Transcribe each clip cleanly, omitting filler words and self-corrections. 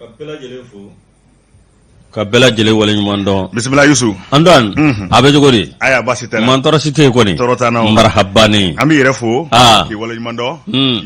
Ka bɛɛ lajɛlen fo ka bɛɛ lajɛlen waleɲuman dɔn. Bisimila Yusu. Antoine a bɛ cogo di? Ayiwa, baasi tɛ n na. Man tɔɔrɔ si tɛ yen kɔni. Tɔɔrɔ t'an na o. Marhabani. An b'i yɛrɛ fo. Aa. K'i waleɲuman dɔn.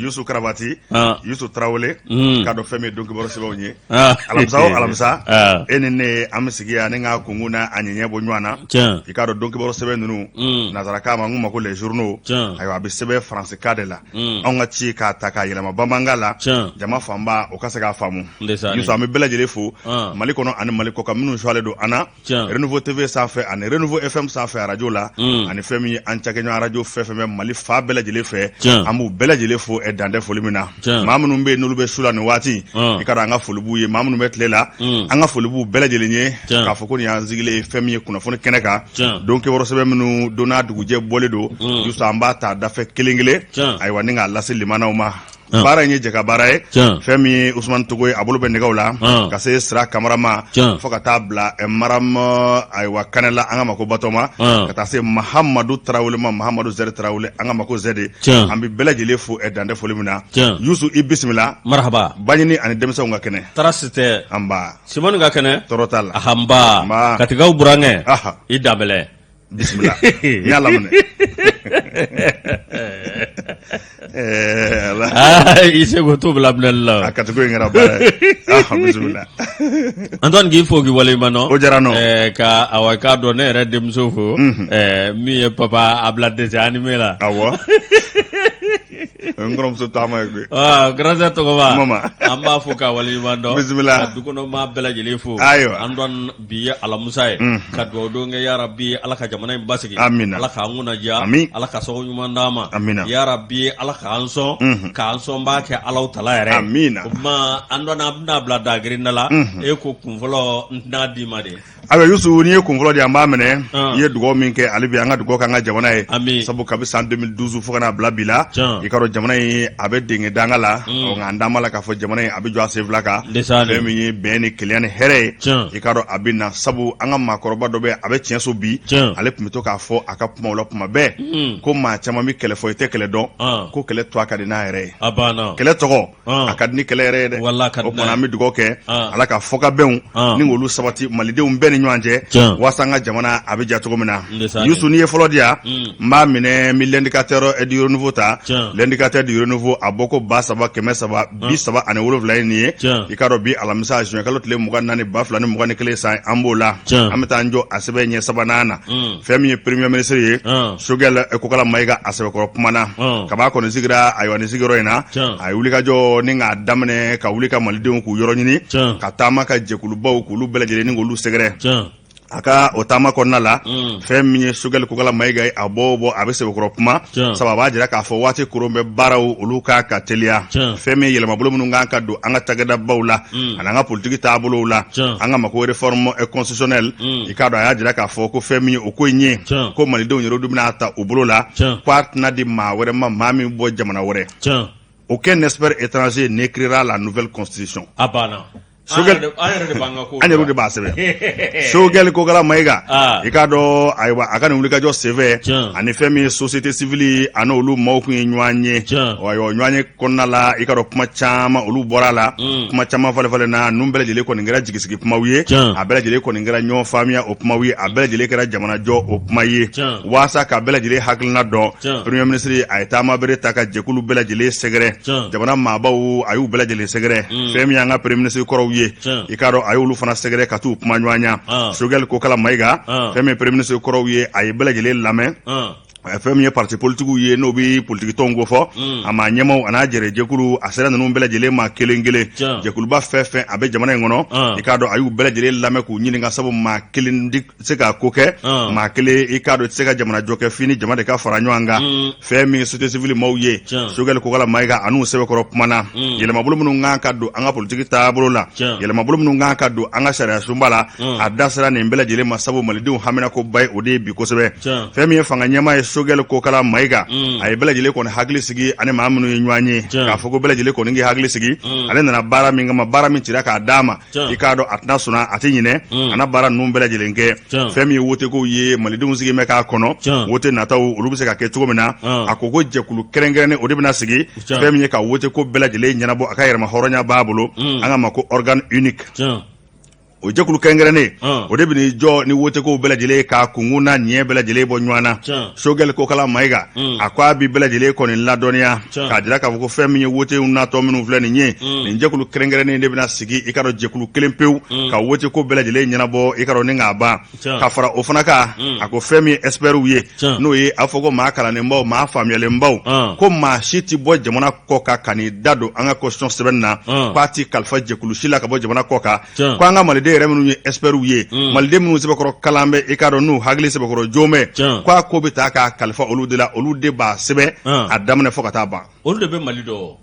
Yusu Karabati. Yusu Tarawele. K'a dɔn fɛn min ye don kibaru sɛbɛnw ye. Alamisa o alamisa. E ni ne an bɛ sigi yan ni k'a kunkun n'a ɲɛɲɛ bɔ ɲɔgɔn na. Tiɲɛ. I k'a dɔn don kibaru sɛbɛn ninnu. Nansarakan ma n k'u ma ko les journaux. Tiɲɛ. Ayiwa, a bɛ sɛbɛn faransikan de la. Anw ka ci k'a ta k'a yɛlɛma bamanankan la. Tiɲɛ. Jama fanba o ka se k'a faamu. Ndeysaan. Yusu, an bɛ bɛɛ lajɛlen fo. An. Mali kɔnɔ ani Mali kɔkan, minnu suwalen don an na. Tiɲɛ. Renouveau TV sanfɛ ani Renouveau FM sanfɛ arajo la. Ani fɛn min ye an cakɛɲɔgɔn arajo fɛn fɛn bɛ Mali fan bɛɛ lajɛlen fɛ. Tiɲɛ. An b'u bɛɛ lajɛlen fo dan tɛ foli min na. Tiɲɛ. Maa minnu bɛ yen n'olu bɛ su la nin waati. An. I k'a dɔn an ka foli b'u ye, maa minnu bɛ tile la. An ka foli b'u bɛɛ lajɛlen ye. Tiɲɛ. K'a fɔ ko nin y'an sigilen ye fɛn min ye kunnafoni kɛnɛ kan. Tiɲɛ. Don kibaru sɛbɛn minnu don n'a dugujɛ bɔlen don. Yusu, an b'a ta dafɛ kelen kelen. Tiɲɛ. Ayiwa, ni k'a lase limanaw ma. Baara in ye jɛ ka baara ye. Tiɲɛ. Fɛn min ye Usumani Togo ye, a bolo bɛ nɛgɛw la. An. Ka se Sira Kamara ma. Tiɲɛ. Fo ka taa bila Maram ayiwa Kanɛ la, an ka ma ko Batɔma. An. Ka taa se Mahamadu Tarawele ma, Mahamadu Zɛri Tarawele, an ka ma ko Zɛde. Tiɲɛ. An bɛ bɛɛ lajɛlen fo dan tɛ foli min na. Tiɲɛ. Yusu, i bisimila. Marhaba. Baɲini ani denmisɛnw ka kɛnɛ. Tɔɔrɔ si tɛ. Anba. Simɔni ka kɛnɛ. Tɔɔrɔ t'a la. Ahanba. Nba. Katikaw burankɛ. Aha. I danbɛlɛ. Bisimila, n y'a laminɛ. Ala. Aa, i seko t'o bila minɛli la. A katiko in kɛra baara ye. Aha, bisimila. Antoine, k'i fo k'i waleɲuman dɔn. O diyara n nɔ. Ka awa k'a dɔn ne yɛrɛ denmuso fo. Min ye papa a bila dessin animé la. Awɔ. O ye n kɔrɔmuso taama ye koyi. Ah, grâce tɔgɔba. Mama. An b'a fo k'a waleɲuman dɔn. Bisimila. Ka du kɔnɔ maa bɛɛ lajɛlen fo. Ayiwa. Antoine, bi ye alamusa ye. Ka dugawu don kɛ, yarabi Ala ka jamana in basigi. Amina. Ala k'an kunna diya. Ami. Ala ka sago ɲuman d'an ma. Amina. Yarabi Ala k'an sɔn. K'an sɔn b'a kɛ Alahu tala yɛrɛ. Amina. O tuma Antoine, an bɛna bila dagirinda la. E ko kun fɔlɔ, n tɛna d'i ma de. Ayiwa Yusu, n'i ye kun fɔlɔ di, an b'a minɛ. An. I ye dugawu min kɛ, hali bi an ka dugawu k'an ka jamana ye. Ami. Sabu kabi san 2012 fo ka n'a bila bi la. Tiɲɛ. I k'a dɔn jamana in a bɛ denge danga la. Ɔ, nka an dama la k'a fɔ jamana in a bɛ jɔ a sen fila kan. Ndeysaan. Fɛn min ye bɛn ni kelenya ni hɛrɛ ye. Tiɲɛ. I k'a dɔn a bɛ na, sabu an ka maakɔrɔba dɔ bɛ, a bɛ tiɲɛso bi. Tiɲɛ. Ale tun bɛ to k'a fɔ a ka kumaw la kuma bɛɛ. Ko maa caman bɛ kɛlɛ fɔ, i tɛ kɛlɛ dɔn. An. Ko kɛlɛ tɔgɔ ka di n'a yɛrɛ ye. A banna. Kɛlɛ tɔgɔ An. a ka di ni kɛlɛ yɛrɛ ye dɛ. Walahi a ka di O n'a kumana ye. an bɛ dugawu kɛ An. Ala ka fɔkabɛnw An. ni k'olu sabati malidenw bɛɛ ni ɲɔgɔn cɛ. Tiɲɛ. Walasa an ka jamana a bɛ ja cogo min na. Ndeysaan. Yusu, n'i ye fɔlɔ di yan, n b'a minɛ, n bɛ L'indicateur du Renouveau ta. Tiɲɛ. L'indicateur du Renouveau a bɔ ko 3337 ye nin ye. Tiɲɛ. I k'a dɔn bi alamisa juin kalo tile 24 2021 san, an b'o la. Tiɲɛ. An bɛ taa an jɔ a sɛbɛn ɲɛ sabanan na. Fɛn min ye premier ministre ye. An. Choguel Kokala Mayiga, a sɛbɛkɔrɔ kumana. An. Kab'a kɔni sigira, ayiwa, nin sigiyɔrɔ in na. Tiɲɛ. A ye wulikajɔ ni k'a daminɛ ka wuli ka malidenw k'u yɔrɔ ɲini. Tiɲɛ. Ka taama ka jɛkulubaw k'olu bɛɛ lajɛlen ni k'olu sɛgɛrɛ. Tiɲɛ. A ka o taama kɔnɔna la, fɛn min ye Choguel Kokala Mayiga ye, a bɔ o bɔ a bɛ sɛbɛkɔrɔ kuma. Tiɲɛ. Sabu a b'a jira k'a fɔ waati koron bɛ baaraw olu kan ka teliya. Tiɲɛ. Fɛn min ye yɛlɛmabolo minnu kan ka don an ka cakɛdabaw la ani an ka politiki taabolow la. Tiɲɛ. An ka mako réforme constitutionnelle. I k'a dɔn a y'a jira k'a fɔ ko fɛn min ye o ko in ye. Tiɲɛ. Ko malidenw yɛrɛ dun bɛna ta u bolo la. Tiɲɛ. Ko a tɛna di maa wɛrɛ ma, maa min bɔ jamana wɛrɛ. Tiɲɛ. Aucun expert étranger n'écrira la nouvelle constitution. A banna. Choguel An yɛrɛ de b'an ka ko an yɛrɛ de b'a sɛbɛn. Choguel Kokala Mayiga, Ah. i k'a dɔn ayiwa a ka nin wulikajɔ senfɛ, Tiɲɛ. ani fɛn min ye société civile ani olu maaw tun ye ɲɔgɔn ye. Tiɲɛ. Ayiwa, ɲɔgɔn ye kɔnɔna la, i k'a dɔn kuma caman olu bɔra a la. Kuma caman falen falen na, ninnu bɛɛ lajɛlen kɔni kɛra jigisigi kumaw ye. Tiɲɛ. A bɛɛ lajɛlen kɔni kɛra ɲɔgɔn faamuya o kumaw ye, a bɛɛ lajɛlen kɛra jamanajɔ o kuma ye. Tiɲɛ. Waasa ka bɛɛ lajɛlen hakilina dɔn, Tiɲɛ. premier ministre a ye taama bere ta ka jɛkulu bɛɛ lajɛlen sɛgɛrɛ. Tiɲɛ. Jamana maabaw, a y'u bɛɛ lajɛlen sɛgɛrɛ. Fɛn min y'an ka premier ministre kɔrɔw ye, Tiɲɛ. i k'a dɔn a y'olu fana sɛgɛrɛ ka t'u kuma ɲɔgɔn ɲa. Ah. Choguel Kokala Mayiga, Ah. fɛn min ye premier ministre kɔrɔw ye, a ye bɛɛ lajɛlen lamɛn. An. Fɛn min ye parti politigiw ye, n'o bɛ politiki tɔnw ko fɔ, a maa ɲɛmaw a n'a jɛrɛjɛkulu, a sera ninnu bɛɛ lajɛlen ma kelen kelen. Tiɲɛ. Jɛkuluba fɛn fɛn a bɛ jamana in kɔnɔ, Ah. i k'a dɔn a y'u bɛɛ lajɛlen lamɛn k'u ɲininka, sabu maa kelen tɛ se ka ko kɛ. Ah. Maa kelen, i k'a dɔn, tɛ se ka jamana jɔ kɛ f'i ni jama de ka fara ɲɔgɔn kan. Fɛn min ye société civile maaw ye, Tiɲɛ. Choguel Kokala Mayiga an'u sɛbɛkɔrɔ kumana yɛlɛmabolo minnu kan ka don an ka politiki taabolo la, Tiɲɛ. yɛlɛmabolo minnu kan ka don an ka sariya sunba la. A da sera nin bɛɛ lajɛlen ma, sabu malidenw haminako ba ye o de ye bi kosɛbɛ. Tiɲɛ. Fɛn min ye fanga ɲɛmaa ye Sogɛli Kokala Mayiga, a ye bɛɛ lajɛlen kɔni hakili sigi ani maa minnu ye ɲɔgɔn ye, k'a fɔ ko bɛɛ lajɛlen kɔni k'i hakili sigi, ale nana baara min kama, baara min cira k'a d'a ma, i k'a dɔn a tɛna sɔnna, a tɛ ɲinɛ, a na baara ninnu bɛɛ lajɛlen kɛ. Fɛn min ye wotekow ye, malidenw sigilen bɛ k'a kɔnɔ, wote nataw olu bɛ se ka kɛ cogo min na, a ko ko jɛkulu kɛrɛnkɛrɛnnen o de bɛna sigi, fɛn min ye ka woteko bɛɛ lajɛlen ɲɛnabɔ, a ka yɛrɛma hɔrɔnya b'a bolo, an k'a ma ko organe unique. O jɛkulu kɛrɛnkɛrɛnnen o de bɛn'i jɔ ni wotekow bɛɛ lajɛlen ka kunkun n'a ɲɛ bɛɛ lajɛlen bɔ ɲɔgɔn na. Sogɛli Kokala Mayiga, a ko a bi bɛɛ lajɛlen kɔni ladɔnniya k'a jira k'a fɔ ko fɛn min ye wotew natɔ minnu filɛ nin ye, nin jɛkulu kɛrɛnkɛrɛnnen de bɛna sigi, i k'a dɔn jɛkulu kelen pewu ka woteko bɛɛ lajɛlen ɲɛnabɔ, i k'a dɔn ni k'a ban. Ka fara o fana kan, a ko fɛn min ye expertw ye, n'o ye a fɔ ko maa kalannenbaw, maa faamuyalenbaw, ko maa si tɛ bɔ jamana kɔ kan ka n'i da don an ka constitution sɛbɛnni na, k'a tɛ kalifa jɛkulu si la ka bɔ jamana kɔ kan, ko an ka maliden yɛrɛ minnu ye expertw ye, maliden minnu sɛbɛkɔrɔ kalan bɛ, i k'a dɔn n'u hakili sɛbɛkɔrɔ joon bɛ, k'a ko bɛ taa k'a kalifa olu de la, olu de b'a sɛbɛn a daminɛ fo ka taa ban. Olu de bɛ Mali dɔn.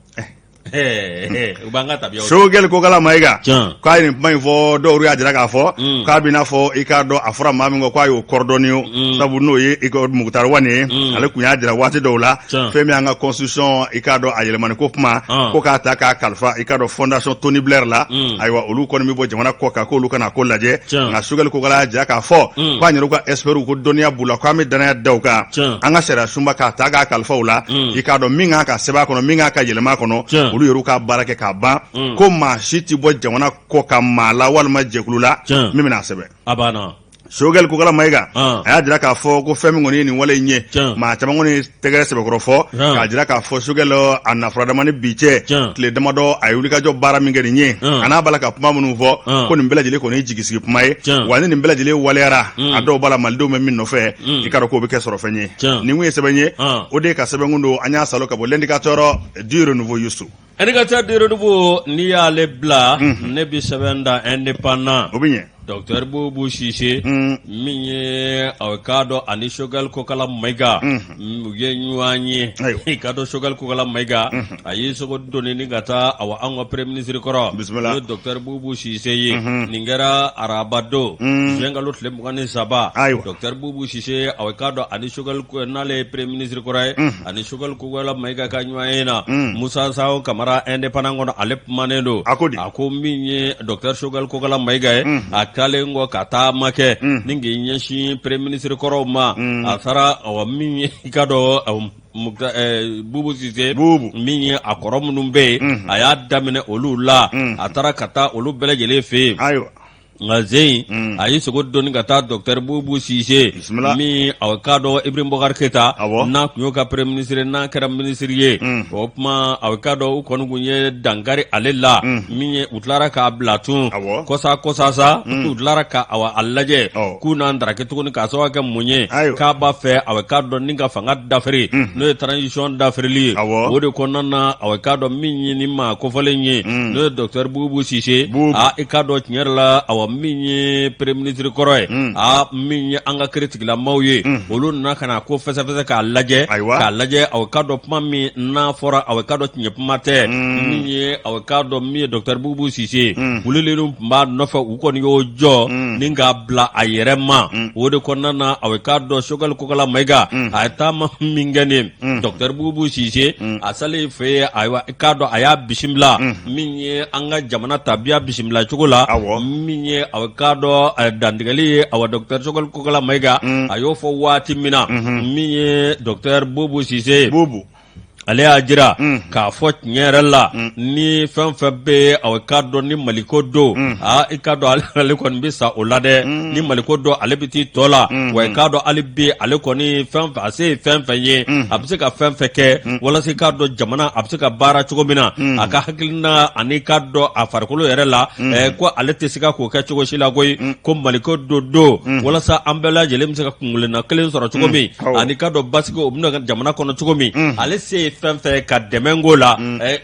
U b'an ka tabiyaw. Sogɛli Kokala Mayiga k'a ye nin kuma in fɔ, dɔw y'a jira k'a fɔ k'a bɛ n'a fɔ, i k'a dɔn a fɔra maa min kɔ k'a y'o kɔrɔdɔni o, sabu n'o ye i ka Moctar Ouane ye, ale tun y'a jira waati dɔw la, fɛn min y'an ka constitution, i k'a dɔn a yɛlɛmani ko kuma, ko k'a ta k'a kalifa, i k'a dɔn fondation Tony Blair la, ayiwa olu kɔni bɛ bɔ jamana kɔ kan k'olu kana ko lajɛ. Nka Sogɛli Kokala y'a jira k'a fɔ k'an yɛrɛ ka expertw ko dɔnniya b'u la, k'an bɛ danaya da u kan, an ka sariya sunba k'a ta k'a kalifa u la, i k'a dɔn min kan ka sɛbɛn a kɔnɔ, min kan ka yɛlɛma a kɔnɔ, olu yɛrɛ ka baara kɛ k'a ban, ko maa si tɛ bɔ jamana kɔ kan maa la walima jɛkulu la min bɛna a sɛbɛn. A banna. Sogɛli Kokala Mayiga a y'a jira k'a fɔ ko fɛn min kɔni ye nin wale in ye, maa caman kɔni tɛgɛrɛ sɛbɛkɔrɔ fɔ k'a jira k'a fɔ Sogɛli a na furadama ni bi cɛ tile damadɔ, a ye wulikajɔ baara min kɛ nin ye, a n'a b'a la ka kuma minnu fɔ, ko nin bɛɛ lajɛlen kɔni ye jigisigi kuma ye, wa ni nin bɛɛ lajɛlen waleyara, a dɔw b'a la malidenw bɛ min nɔfɛ, i k'a dɔn k'o bɛ kɛ sɔrɔfɛn ye. Nin kun ye sɛbɛn ye, o de ka sɛbɛnkun don, an y'a salo ka bɔ L'Indicateur du Renouveau, Youssou. Indicateur du Renouveau, n'i y'ale bila, ne bɛ sɛbɛn da Indépendant. O bɛ ɲɛ. Docteur Boubou Cissé, min ye a k'a dɔn ani Sogɛli Kokala Mayiga u ye ɲɔgɔn ye, i k'a dɔn Sogɛli Kokala Mayiga a y'i sogo doni ni ka taa awa an ka premier ministre kɔrɔ, n'o ye docteur Boubou Cissé ye. Nin kɛra araba don, juin kalo tile 23. Docteur Boubou Cissé, a k'a dɔn ani Sogɛli, n'ale ye premier ministre kɔrɔ ye, ani Sogɛli Kokala Mayiga ka ɲɔgɔn ye na, Musa Sawo Kamara Indépendant kɔnɔ, ale kumanen don. A ko di? A ko min ye docteur Sogɛli Kokala Mayiga ye, a taalen kɔ ka taama kɛ ni k'i ɲɛsin premier ministre kɔrɔw ma, a taara awa min ye i k'a dɔn Boubou Cissé, min ye a kɔrɔ minnu bɛ yen, a y'a daminɛ olu la, a taara ka taa olu bɛɛ lajɛlen fɛ yen. Ayiwa. Nka zen in, a y'i sogo doni ka taa docteur Boubou Cissé min a k'a dɔn Ibrahim Boubacar Keita n'a tun y'o ka premier ministre, n'a kɛra ministre ye, o tuma a k'a dɔn u kɔni tun ye dankari ale la, min ye u tilara k'a bila tun kɔsa kɔsa sa, u tilara ka a lajɛ k'u n'a daraki tuguni k'a sababu kɛ mun ye, k'a b'a fɛ a k'a dɔn ni ka fanga dafiri, n'o ye transition dafirili ye. O de kɔnɔna na, a k'a dɔn min ye ni maa kofɔlen ye, n'o ye docteur Boubou Cissé, aa i k'a dɔn tiɲɛ yɛrɛ la, awa min ye premier ministre kɔrɔ ye, aa min ye an ka kiritigilamaw ye, olu nana ka na ko fɛsɛfɛsɛ k'a lajɛ, k'a lajɛ, a k'a dɔn kuma min n'a fɔra, a k'a dɔn tiɲɛ kuma tɛ. Min ye a k'a dɔn min ye docteur Boubou Cissé, wulilen tun b'a nɔfɛ, u kɔni y'o jɔ ni k'a bila a yɛrɛ ma. O de kɔnɔna na, a k'a dɔn Sogɛli Kokala Mayiga a ye taama min kɛ nin, docteur Boubou Cissé a salen fɛ yen, ayiwa i k'a dɔn a y'a bisimila min ye an ka jamana tabiya bisimila cogo la, min ye a k'a dɔn dantigɛli ye. Awa docteur Sogɛli Kokala Mayiga a y'o fɔ waati min na, min ye docteur Boubou Cissé, ale y'a jira k'a fɔ tiɲɛ yɛrɛ la, ni fɛn fɛn bɛ a k'a dɔn ni maliko don, aa i k'a dɔn ale kɔni bɛ sa o la dɛ. Ni maliko don, ale bɛ t'i tɔ la. Wa i k'a dɔn hali bi ale kɔni fɛn a se ye fɛn fɛn ye, a bɛ se ka fɛn fɛn kɛ walasa i k'a dɔn jamana a bɛ se ka baara cogo min na, a ka hakilina ani k'a dɔn a farikolo yɛrɛ la, ko ale tɛ se ka k'o kɛ cogo si la koyi, ko maliko don walasa an bɛɛ lajɛlen bɛ se ka kunkelenna kelen sɔrɔ cogo min, ani k'a dɔn basigi o bɛna jamana kɔnɔ cogo min, ale se ye fɛn fɛn ka dɛmɛ k'o la,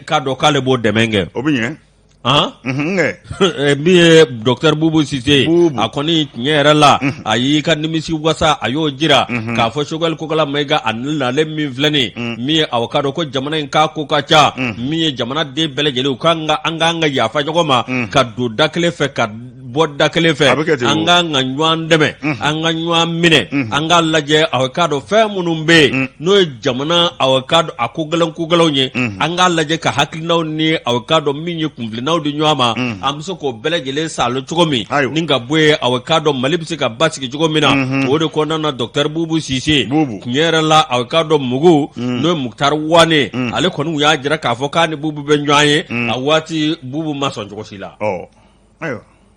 k'a dɔn k'ale b'o dɛmɛ kɛ. O bɛ ɲɛ. Min ye docteur Boubou Cissé, a kɔni tiɲɛ yɛrɛ la, a y'i ka nimisi wasa, a y'o jira k'a fɔ Sogɛli Kokala Mayiga a nalen min filɛ nin, min ye a k'a dɔn ko jamana in k'a ko ka ca, min ye jamana den bɛɛ lajɛlen u ka an k'an ka yafa ɲɔgɔn ma ka don da kelen fɛ ka bɔ da kelen fɛ, an kan ka ɲɔgɔn dɛmɛ, an ka ɲɔgɔn minɛ, an k'a lajɛ, aw k'a dɔn fɛn minnu bɛ yen n'o ye jamana, aw k'a dɔn a ko gɛlɛn ko gɛlɛnw ye, an k'a lajɛ ka hakilinaw ni aw k'a dɔn min ye kunfilennaw di ɲɔgɔn ma, an bɛ se k'o bɛɛ lajɛlen saalo cogo min ni ka bɔ yen, aw k'a dɔn Mali bɛ se ka basigi cogo min na. O de kɔnɔna na, docteur Bubu Sise, tiɲɛ yɛrɛ la, aw k'a dɔn mugu n'o ye Mukutari Wane, ale kɔni y'a jira k'a fɔ k'a ni Bubu bɛ ɲɔgɔn ye a waati, Bubu ma sɔn cogo si la.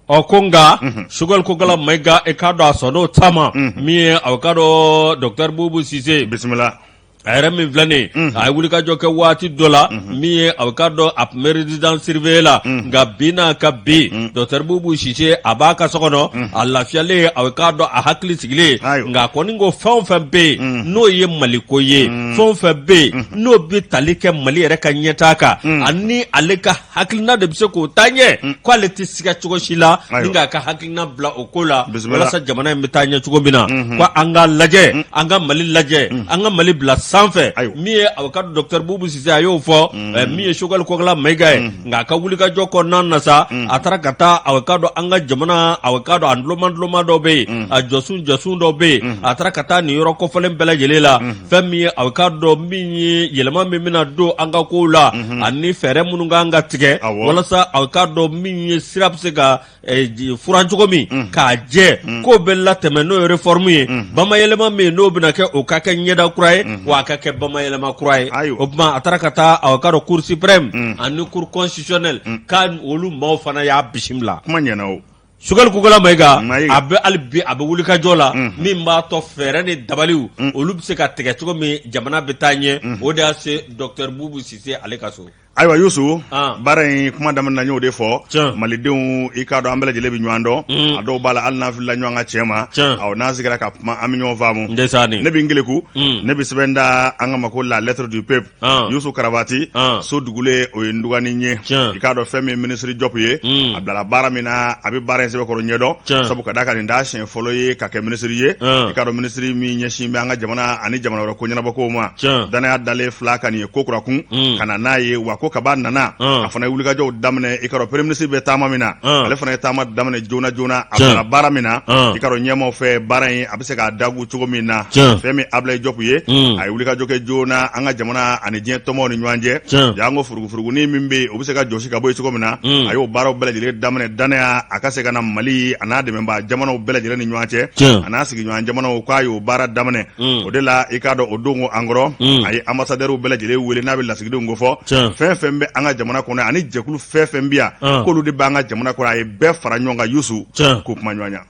Ɔ ko nka Sogɛli Kokala Mayiga, e k'a dɔn a sɔnn'o ta ma min ye, aw k'a dɔn docteur Bubu Sise, bisimila, a yɛrɛ min filɛ nin ye, a ye wulikajɔ kɛ waati dɔ la min ye, a k'a dɔn a tun bɛ résidence surveillée la, nka bi n'a ka bi, docteur Bubu Sise a b'a ka so kɔnɔ, a lafiyalen, a k'a dɔn a hakili sigilen. Nka a kɔni ko fɛn o fɛn bɛ yen n'o ye Maliko ye, fɛn o fɛn bɛ yen n'o bɛ tali kɛ Mali yɛrɛ ka ɲɛtaa kan, ani ale ka hakilina de bɛ se k'o taa ɲɛ, k'ale tɛ siga cogo si la ni k'a ka hakilina bila o ko la walasa jamana in bɛ taa ɲɛ cogo min na. Ko an ka lajɛ, an ka Mali lajɛ, an ka Mali bila sanfɛ. Min ye a ka docteur Bubu Sise, a y'o fɔ min ye Sogɛli Kokala Mayiga ye. Nka a ka wulikajɔ kɔnɔna na sa, a taara ka taa, a k'a dɔn an ka jamana, a k'a dɔn a nduloma dɔw bɛ yen, a jɔsun jɔsun dɔw bɛ yen, a taara ka taa nin yɔrɔ kofɔlen bɛɛ lajɛlen la. Fɛn min ye, a k'a dɔn min ye yɛlɛma min bɛna don an ka kow la, ani fɛɛrɛ minnu kan ka tigɛ walasa a k'a dɔn min ye sira bɛ se ka furan cogo min k'a jɛ, k'o bɛ latɛmɛ, n'o ye réforme ye, bamayɛlɛma min n'o bɛna kɛ, o ka kɛ ɲɛda kura ye, wa a ka kɛ bamayɛlɛma kura ye. O tuma a taara ka taa, a k'a dɔn Cour suprême ani Cour constitutionnelle, k'a olu maaw fana y'a bisimila. Kuma ɲɛna o. Sogɛli Kokala Mayiga, a bɛ hali bi a bɛ wulikajɔ la min b'a to fɛɛrɛ ni dabaliw olu bɛ se ka tigɛ cogo min jamana bɛ taa ɲɛ. O de y'a se docteur Bubu Sise ale ka so. Ayiwa Yusu, baara in kuma daminɛ na, n y'o de fɔ malidenw, i k'a dɔn an bɛɛ lajɛlen bɛ ɲɔgɔn dɔn, a dɔw b'a la hali n'an filila ɲɔgɔn ka tiɲɛ ma, awɔ, n'an sigira ka kuma an bɛ ɲɔgɔn faamu. Ne bɛ n keleku, ne bɛ sɛbɛn da an ka ma ko La Lettre du Peuple. Yusu Karabati so dugulen, o ye Ndugani ye. I k'a dɔn fɛn min minisiri Jɔpu ye, a bilala baara min na, a bɛ baara in sɛbɛkɔrɔ ɲɛdɔn, sabu ka d'a kan nin t'a siɲɛ fɔlɔ ye ka kɛ minisiri ye. I k'a dɔn minisiri min ɲɛsin bɛ an ka jamana ani jamana wɛrɛ ko ɲɛnabɔkow ma, danaya dalen fila kan nin ye ko kura kun ka na n'a ye. Wa ko kaba nana, a fana ye wulikajɔw daminɛ. I k'a dɔn premier ministre bɛ taama min na, ale fana ye taama daminɛ joona joona. A bilala baara min na, i k'a dɔn ɲɛmaaw fɛ, baara in a bɛ se k'a dagu cogo min na. Fɛn min Ablaye Jɔpu ye, a ye wulikajɔ kɛ joona an ka jamana ani diɲɛ tɔnbaw ni ɲɔgɔn cɛ. Y'an ko furugufurugunin min bɛ yen, o bɛ se ka jɔsi ka bɔ yen cogo min na, a y'o baaraw bɛɛ lajɛlen daminɛ. Danaya a ka se ka na Mali a n'a dɛmɛbaa jamanaw bɛɛ lajɛlen ni ɲɔgɔn cɛ, a n'a sigiɲɔgɔn jamanaw, k'a y'o baara daminɛ. O de la, i k'a dɔn o don ko an kɔrɔ, a ye ambassadeurs bɛɛ lajɛlen wele n'a bɛ lasigidenw ko fɔ, fɛn fɛn bɛ an ka jamana kɔnɔ ani jɛkulu fɛn fɛn bɛ yan k'olu de b'an ka jamana kɔnɔ, a ye bɛɛ fara ɲɔgɔn kan, Yusu, k'u kuma ɲɔgɔn ya.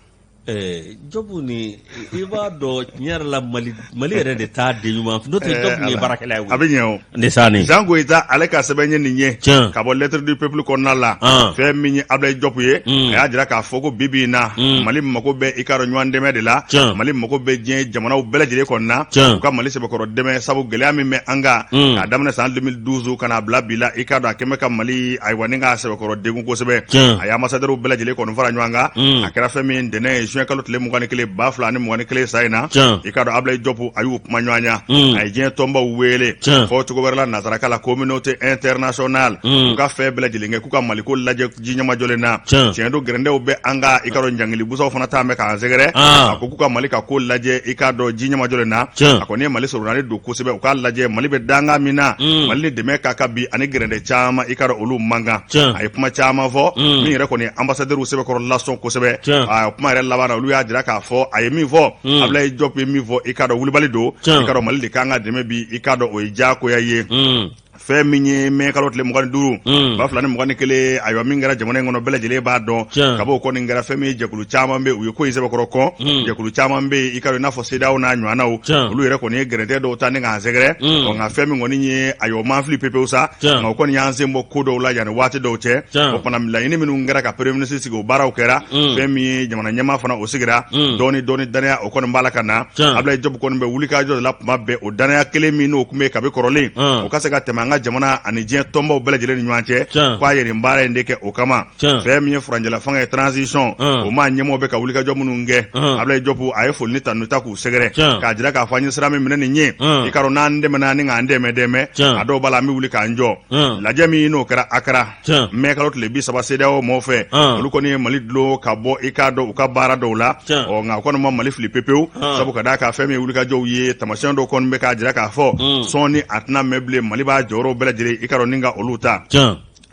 Jɔbu ni i b'a dɔn tiɲɛ yɛrɛ la, Mali Mali yɛrɛ de t'a den ɲuman, n'o tɛ Jɔbu ye baarakɛla ye. A bɛ ɲɛ o. Ndesanni. Jean Goyita ale ka sɛbɛn ye nin ye ka bɔ Lettre du Peuple kɔnɔna la. Fɛn min ye Ablaye Jɔpu ye, a y'a jira k'a fɔ ko bi bi in na, Mali mago bɛ, i k'a dɔn, ɲɔgɔn dɛmɛ de la. Mali mago bɛ diɲɛ jamanaw bɛɛ lajɛlen kɔnɔna na, u ka Mali sɛbɛkɔrɔ dɛmɛ, sabu gɛlɛya min bɛ an kan k'a daminɛ san 2012 ka n'a bila bi la, i k'a dɔn a kɛmɛ ka Mali, ayiwa, ni k'a sɛbɛkɔrɔ degun kosɛbɛ. A ye ambassadeurs bɛɛ lajɛlen kɔni fara ɲɔgɔn kan. A kɛra fɛn min ntɛnɛn ye, juin kalo tile 21 2021 san in na, i k'a dɔn Ablaye Jɔpu a y'u kuma ɲɔgɔn ya. A ye diɲɛ tɔnbaw wele, fɔ cogo wɛrɛ la nansaraka la communauté internationale, u ka fɛn bɛɛ lajɛlen kɛ k'u ka Maliko lajɛ ji ɲɛmajɔlen na. Tiɲɛ don, gɛrɛndɛw bɛ an kan, i k'a dɔn ɲangili busaw fana taa bɛ k'an sɛgɛrɛ. A ko k'u ka Mali ka ko lajɛ, i k'a dɔn ji ɲɛmajɔlen na. A kɔni ye Mali sɔrɔ don kosɛbɛ, u k'a lajɛ Mali bɛ dankan min na, Mali ni dɛmɛ ka kan bi, ani gɛrɛndɛ caman, i k'a dɔn olu man kan. A ye kuma caman fɔ min yɛrɛ kɔni ambassadeurs sɛbɛkɔrɔ lasɔn kosɛbɛ. A kuma yɛrɛ laban na, olu y'a jira k'a fɔ a ye min fɔ, Ablaye Jɔpu ye min fɔ, i k'a dɔn wulibali don, i k'a dɔn Mali de kan ka dɛmɛ bi, i k'a dɔn o ye diyagoya ye. Fɛn min ye mɛ kalo tile 25 2021, ayiwa, min kɛra jamana in kɔnɔ, bɛɛ lajɛlen b'a dɔn. Ka b'o kɔni kɛra fɛn min ye, jɛkulu caman bɛ, u ye ko in sɛbɛkɔrɔ kɔn. Jɛkulu caman bɛ yen, i k'a dɔn i n'a fɔ CEDEAO n'a ɲɔgɔnnaw, olu yɛrɛ kɔni ye gɛrɛntɛ dɔw ta ni k'an sɛgɛrɛ. Nka fɛn min kɔni ye, ayiwa, o m'an fili pepewu sa, nka o kɔni y'an sen bɔ ko dɔw la yanni waati dɔw cɛ. O fana laɲini minnu kɛra ka premier ministre sigi, o baaraw kɛra. Fɛn min ye jamana ɲɛmaa fana, o sigira dɔɔni dɔɔni, danaya o kɔni b'a la ka na. Ablaye Jɔpu kɔni bɛ wulikajɔ de la tuma bɛɛ, o danaya kelen min n'o tun bɛ kabi kɔrɔlen, o ka se ka tɛmɛ an ka jamana ani diɲɛ tɔnbaw bɛɛ lajɛlen ni ɲɔgɔn cɛ, k'a ye nin baara in de kɛ o kama. Fɛn min ye furancɛla fanga ye, transition, o maa ɲɛmɔgɔ bɛ ka wulikajɔ minnu kɛ, Ablaye Diop a ye foli ni tanu ta k'u sɛgɛrɛ, k'a jira k'a fɔ an ye sira min minɛ nin ye, i k'a dɔn n'an dɛmɛna ni k'an dɛmɛ dɛmɛ, a dɔw b'a la an bɛ wuli k'an jɔ. Lajɛ min n'o kɛra Akara mɛ kalo tile 30 CEDEAO mɔɔw fɛ, olu kɔni ye Mali dulon ka bɔ, i k'a dɔn, u ka baara dɔw la. Ɔ nka u kɔni ma Mali fili pepewu, sabu ka d'a kan fɛn min ye wulikajɔw ye, taamasiyɛn dɔw kɔni bɛ k'a jira k'a fɔ sɔɔni a tɛna mɛn bilen, Mali b'a jɔyɔrɔw bɛɛ lajɛlen, i k'a dɔn, ni ka olu ta.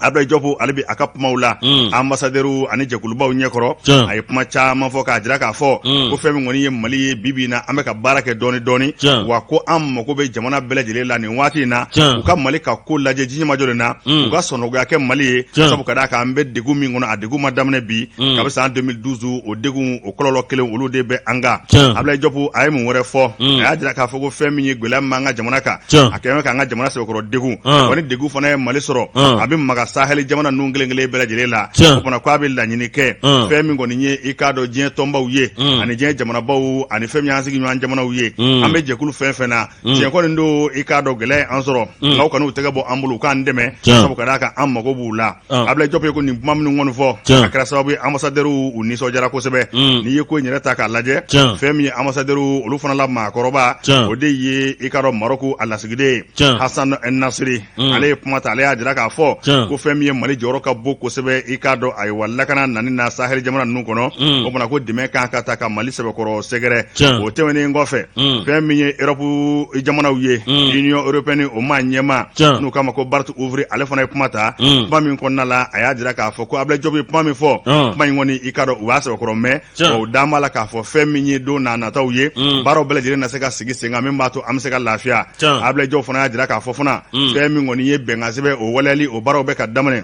Ablaye Diop ale bi a ka kumaw la ambassadeur ani jɛkulubaw ɲɛkɔrɔ, a ye kuma caman fɔ k'a jira k'a fɔ ko fɛn min kɔni ye Mali ye bi bi in na, an bɛ ka baara kɛ dɔɔni dɔɔni, wa ko an mago bɛ jamana bɛɛ lajɛlen la nin waati in na, u ka Mali ka ko lajɛ ji ɲɛmajɔ de na, u ka sɔnɔgɔya kɛ Mali ye, sabu ka d'a kan an bɛ degun min kɔnɔ, a degun ma daminɛ bi, kabi san 2012, o degun o kɔlɔlɔ kelen olu de bɛ an kan. Ablaye Diop a ye mun wɛrɛ fɔ? A y'a jira k'a fɔ ko fɛn min ye gɛlɛya min b'an ka jamana kan, a kɛlen bɛ k'an ka jamana sɛbɛkɔrɔ degun, wa ni degun fana ye Mali sɔrɔ, a bɛ maga sahɛli jamana ninnu kelen kelen bɛɛ lajɛlen la. O fana ko a bɛ laɲini kɛ fɛn min kɔni ye, i k'a dɔn, diɲɛ tɔnbaw ye ani diɲɛ jamanabaw ani fɛn min y'an sigiɲɔgɔn jamanaw ye, an bɛ jɛkulu fɛn fɛn na, tiɲɛ kɔni don, i k'a dɔn, gɛlɛya ye an sɔrɔ, nka u kan'u tɛgɛ bɔ an bolo, u k'an dɛmɛ, sabu ka d'a kan an mago b'u la. Ablaye Diop ye ko nin kuma minnu kɔni fɔ, a kɛra sababu ye ambassadeur u nisɔndiyara kosɛbɛ. N'i ye ko in yɛrɛ ta k'a lajɛ, fɛn min ye ambassadeur olu fana la maakɔrɔba, o de ye, i k'a dɔn, Maroc a lasigiden Hasan Nasiri. Ale ye kuma ta, ale y'a jira k'a fɔ ko fɛn min ye Mali jɔyɔrɔ ka bon kosɛbɛ, i k'a dɔn, ayiwa, lakana nani na sahel jamana ninnu kɔnɔ. O fana ko dɛmɛ kan ka ta ka Mali sɛbɛkɔrɔ sɛgɛrɛ. O tɛmɛnen kɔfɛ, fɛn min ye Europe jamanaw ye, Union européenne, o maa ɲɛmaa n'u k'a ma ko Bart Ouvry, ale fana ye kuma ta. Kuma min kɔnɔna la, a y'a jira k'a fɔ ko Ablaye Diop ye kuma min fɔ, kuma in kɔni, i k'a dɔn, u b'a sɛbɛkɔrɔ mɛn. O dan b'a la k'a fɔ fɛn min ye don n'a nataw ye, baaraw bɛɛ lajɛlen na se ka sigi sen kan min b'a to an bɛ se ka lafiya. Ablaye Diop fana y'a jira k'a fɔ fana fɛn min kɔni ye bɛnkan sɛbɛn, o waleyali, o baaraw bɛ ka daminɛ.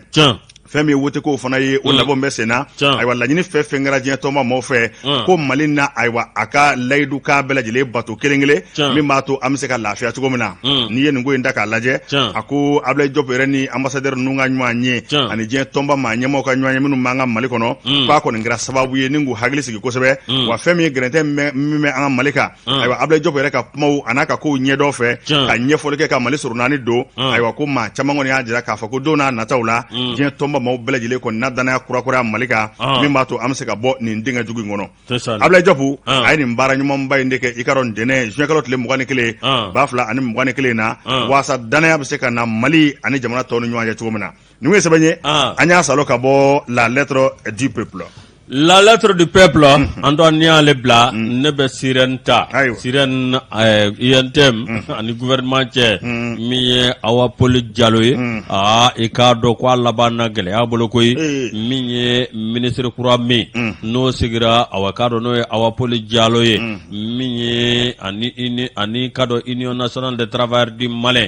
Fɛn min ye woteko fana ye, o labɛnw bɛ sen na. Ayiwa, laɲini fɛn fɛn kɛra diɲɛ tɔnba maaw fɛ ko Mali na, ayiwa, a ka layidu kan bɛɛ lajɛlen bato kelen kelen, min b'a to an bɛ se ka lafiya cogo min na. N'i ye nin ko in ta k'a lajɛ, a ko Ablaye Diop yɛrɛ ni ambassadeur ninnu ka ɲɔgɔn ye ani diɲɛ tɔnba maa ɲɛmaaw ka ɲɔgɔn ye minnu b'an ka Mali kɔnɔ, k'a kɔni kɛra sababu ye ni k'u hakili sigi kosɛbɛ. Wa fɛn min ye gɛrɛntɛ min bɛ an ka Mali kan, ayiwa, Ablaye Diop yɛrɛ ka kumaw a n'a ka kow ɲɛdɔn fɛ ka ɲɛfɔli kɛ ka Mali sɔrɔ naani don, ayiwa, ko maa caman kɔni y'a jira k'a fɔ ko don n'a nataw la, diɲɛ tɔnba maaw bɛɛ lajɛlen kɔni na danaya kurakuraya Mali kan, min b'a to an bɛ se ka bɔ nin dingɛ jugu in kɔnɔ. Ablaye Diop a ye nin baara ɲumanba in de kɛ, i k'a dɔn, ntɛnɛn juin kalo tile 21 2021 na, waasa danaya bɛ se ka na Mali ani jamana tɔw ni ɲɔgɔn cɛ cogo min na. Nin ye sɛbɛn ye an y'a salo ka bɔ La Lettre du Peuple. La Lettre du Peuple, an dɔn n'i y'ale bila, ne bɛ Sirène ta. Sirène, UNTM ani gouvernement cɛ, min ye Awa Poli Jalo ye, aa, i k'a dɔn ko a laban na gɛlɛya bolo koyi. Min ye ministre kura min n'o sigira, awa, k'a dɔn, n'o ye Awa Poli Jalo ye, min ye ani ani k'a dɔn Union nationale des travailleurs du Mali,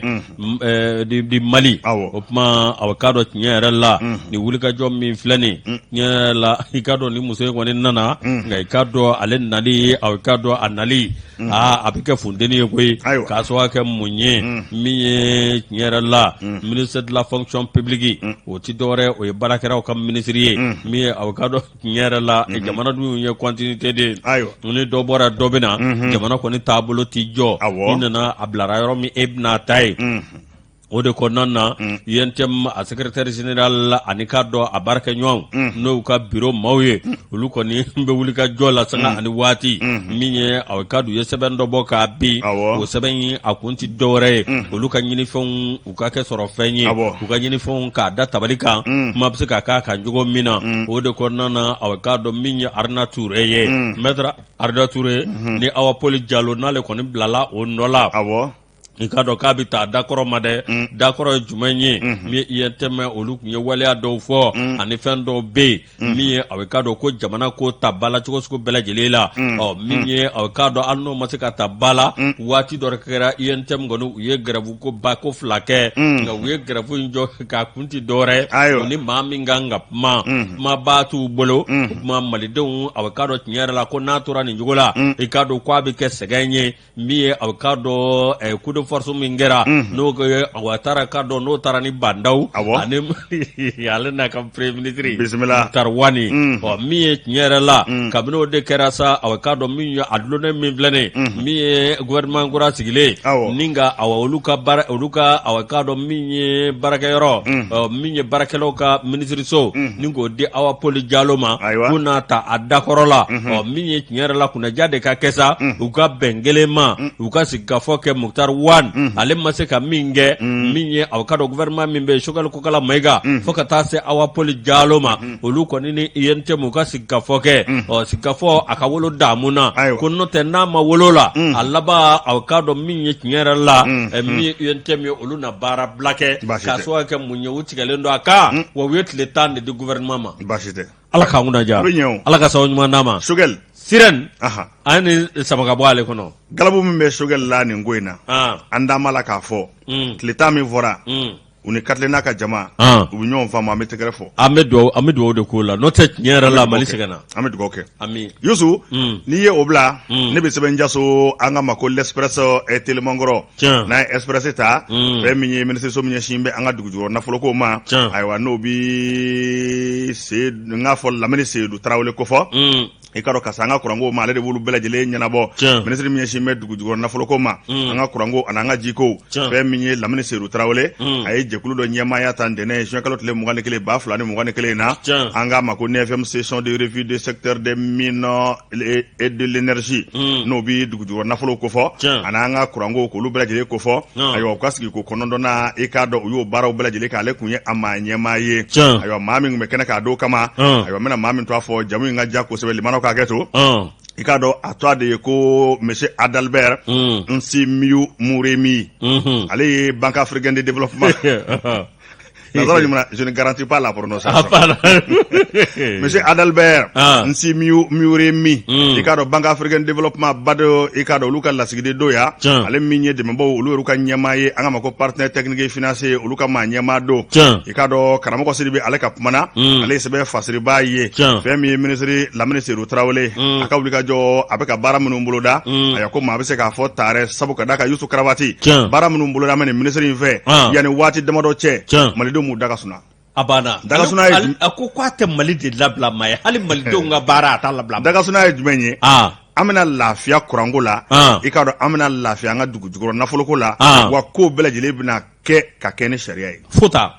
du Mali. O tuma, a k'a dɔn, tiɲɛ yɛrɛ la, nin wulikajɔ min filɛ nin, tiɲɛ yɛrɛ la, i k'a dɔn, ni muso in kɔni nana, nka i k'a dɔn, ale nali, a k'a dɔn, a nali, aa, a bɛ kɛ funteni ye koyi. K'a sababu kɛ mun ye? Min ye tiɲɛ yɛrɛ la ministre de la fonction publique, o ti dɔwɛrɛ, o ye baarakɛlaw ka minisiri ye, min ye, a k'a dɔn, tiɲɛ yɛrɛ la, jamana dun ye continuité de ye. Ni dɔ bɔra, dɔ bɛ na. Jamana kɔni taabolo ti jɔ. I nana a bilara yɔrɔ min, e bɛna ta ye. O de kɔnɔna na, UNTM a secrétaire général ani k'a dɔn a baarakɛɲɔgɔnw, n'o ka bureau maaw ye, olu kɔni bɛ wuli ka jɔ la sanga ani waati. Min ye a ka u ye sɛbɛn dɔ bɔ k'a bin. O sɛbɛn in, a kun ti dɔwɛrɛ ye, olu ka ɲinifɛnw u ka kɛ sɔrɔ fɛn ye, u ka ɲinifɛnw k'a da tabali kan, kuma bɛ se ka k'a kan cogo min na. O de kɔnɔna na, a k'a dɔn, min ye Aruna Ture ye, maître Aruna Ture ni Awa Poli Jalo, n'ale kɔni bilala o nɔ la, i k'a dɔn k'a bɛ taa dakɔrɔ ma dɛ. Dakɔrɔ ye jumɛn ye? Min ye UNTM, olu tun ye waleya dɔw fɔ ani fɛn dɔw bɛ yen, min ye a k'a dɔn ko jamana ko ta ba la cogo sugu bɛɛ lajɛlen la. Ɔ, min ye a k'a dɔn, hali n'o ma se ka ta ba la, waati dɔ kɛra, UNTM kɔni u ye grève ko ba ko fila kɛ, nka u ye grève in jɔ k'a kun ti dɔwɛrɛ, o ni maa min kan ka kuma, kumaba t'u bolo. O kuma malidenw, a k'a dɔn, tiɲɛ yɛrɛ la, ko n'a tora nin cogo la, i k'a dɔn ko a bɛ kɛ sɛgɛn ye. Min ye a k'a dɔn coup de de force min kɛra, n'o a taara ka dɔn n'o taara ni Bah N'Daw ani ale n'a ka premier ministre bisimila Moctar Ouane. Ɔ, min ye tiɲɛ yɛrɛ la, kabini o de kɛra sa, awa, k'a dɔn min ye a dulonnen min filɛ nin ye, min ye gouvernement kura sigilen ni ka, awa, olu ka baara, olu ka, awa, k'a dɔn min ye baarakɛyɔrɔ, min ye baarakɛlaw ka minisiriso ni k'o di Awa Poli Jalo ma, k'u n'a ta a dakɔrɔ la. Ɔ, min ye tiɲɛ yɛrɛ la, kunnaja de ka kɛ sa, u ka bɛn kelen ma, u ka sigikafɔ kɛ. Moctar Ouane, ale ma se ka min kɛ, min ye aw ka dɔn gouvernement min bɛ yen, Choguel Kokalla Maïga, fo ka taa se Awa Poli Jalo ma, olu kɔni ni UNTM u ka sigikafɔ kɛ. Ɔ, sigikafɔ a ka wolo damu na ko n'o tɛ, n'a ma wolo la, a laban, aw k'a dɔn min ye tiɲɛ yɛrɛ la, min ye UNTM ye, olu na baara bila kɛ. K'a sababu kɛ mun ye? U tigɛlen don a kan, wa u ye tile 10 de di gouvernement ma. Baasi tɛ. Ala k'an kunna diya. A bɛ ɲɛ o. Ala ka sababu ɲuman d'an ma. Choguel. Sirène. An ye nin sama ka bɔ ale kɔnɔ. Galabu min bɛ Choguel la nin ko in na, an da b'a la k'a fɔ tile 10 min fɔra, u ni Katilenna ka jama, u bɛ ɲɔgɔn faamu, an bɛ tɛgɛrɛ fɔ. An bɛ dugawu de k'o la, n'o tɛ tiɲɛ yɛrɛ la, Mali sɛgɛnna. An bɛ dugawu kɛ. Ami. Yusu, n'i ye o bila, ne bɛ sɛbɛn jaso an ka ma ko L'Express telimankɔrɔ. N'a ye Express ta, fɛn min ye minisiriso min ɲɛsin bɛ an ka dugujukɔrɔ nafoloko ma, ayiwa, n'o bi n k'a fɔ Lamini Seyidu Tarawele kofɔ. I ka dɔn ka se an ka kuranko ma, ale de b'olu bɛɛ lajɛlen ɲɛnabɔ. Minisiri min ɲɛsin bɛ dugujukɔrɔ nafoloko ma, an ka kuranko ani an ka jiko, fɛn min ye Lamini Seyidu Tarawele, a ye jɛkulu dɔ ɲɛmaaya ta ntɛnɛn juin kalo tile 21 2021 na, an k'a ma ko 9e session de revue du secteur des mines et de l'énergie, n'o bi dugujukɔrɔ nafolo kofɔ ani an ka kuranko, k'olu bɛɛ lajɛlen kofɔ. Ayiwa, u ka sigi ko kɔnɔntɔnna, i k'a dɔn u y'o baaraw bɛɛ lajɛlen kɛ, ale kun ye a maa ɲɛmaa ye. Ayiwa, maa min tun bɛ kɛnɛ k'a don kama, ayiwa, n bɛna maa min tɔgɔ fɔ, jamu in ka ja kosɛbɛ, limanaw k'a kɛ to. I k'a dɔn a tɔgɔ de ye ko monsieur Adalbert Nsimiyu Muremi. Ale ye Banque africaine de développement. Je ne garantis pas la prononciation. Monsieur Adalbert Nsimiyu Muremi, i k'a dɔn Banque africaine de développement BAD, i k'a dɔn olu ka lasigiden don ya. Ale min ye dɛmɛbaw olu yɛrɛ ka ɲɛmaa ye, an k'a ma ko partenaire technique et financier, olu ka maa ɲɛmaa don. I k'a dɔn karamɔgɔ Sidibe, ale ka kumana, ale ye sɛbɛn fasiribaa ye. Fɛn min ye minisiri Lamini Seyidu Tarawele, a ka wulikajɔ, a bɛ ka baara minnu boloda, ayiwa, ko maa bɛ se k'a fɔ taarɛ sabu ka d'a kan, Yusu Karabati, baara minnu boloda bɛ nin minisiri in fɛ, yanni waati damadɔ cɛ, malidenw m'u da ka suna. A banna. Dagasuna ye A ko k'a tɛ Mali de labila maa ye, hali malidenw ka baara a t'a labila. Dagasuna ye jumɛn ye? An bɛna lafiya kuranko la, i k'a dɔn an bɛna lafiya an ka dugu jukɔrɔ nafoloko la, wa ko bɛɛ lajɛlen bɛna kɛ ka kɛ ni sariya ye. Fo ta.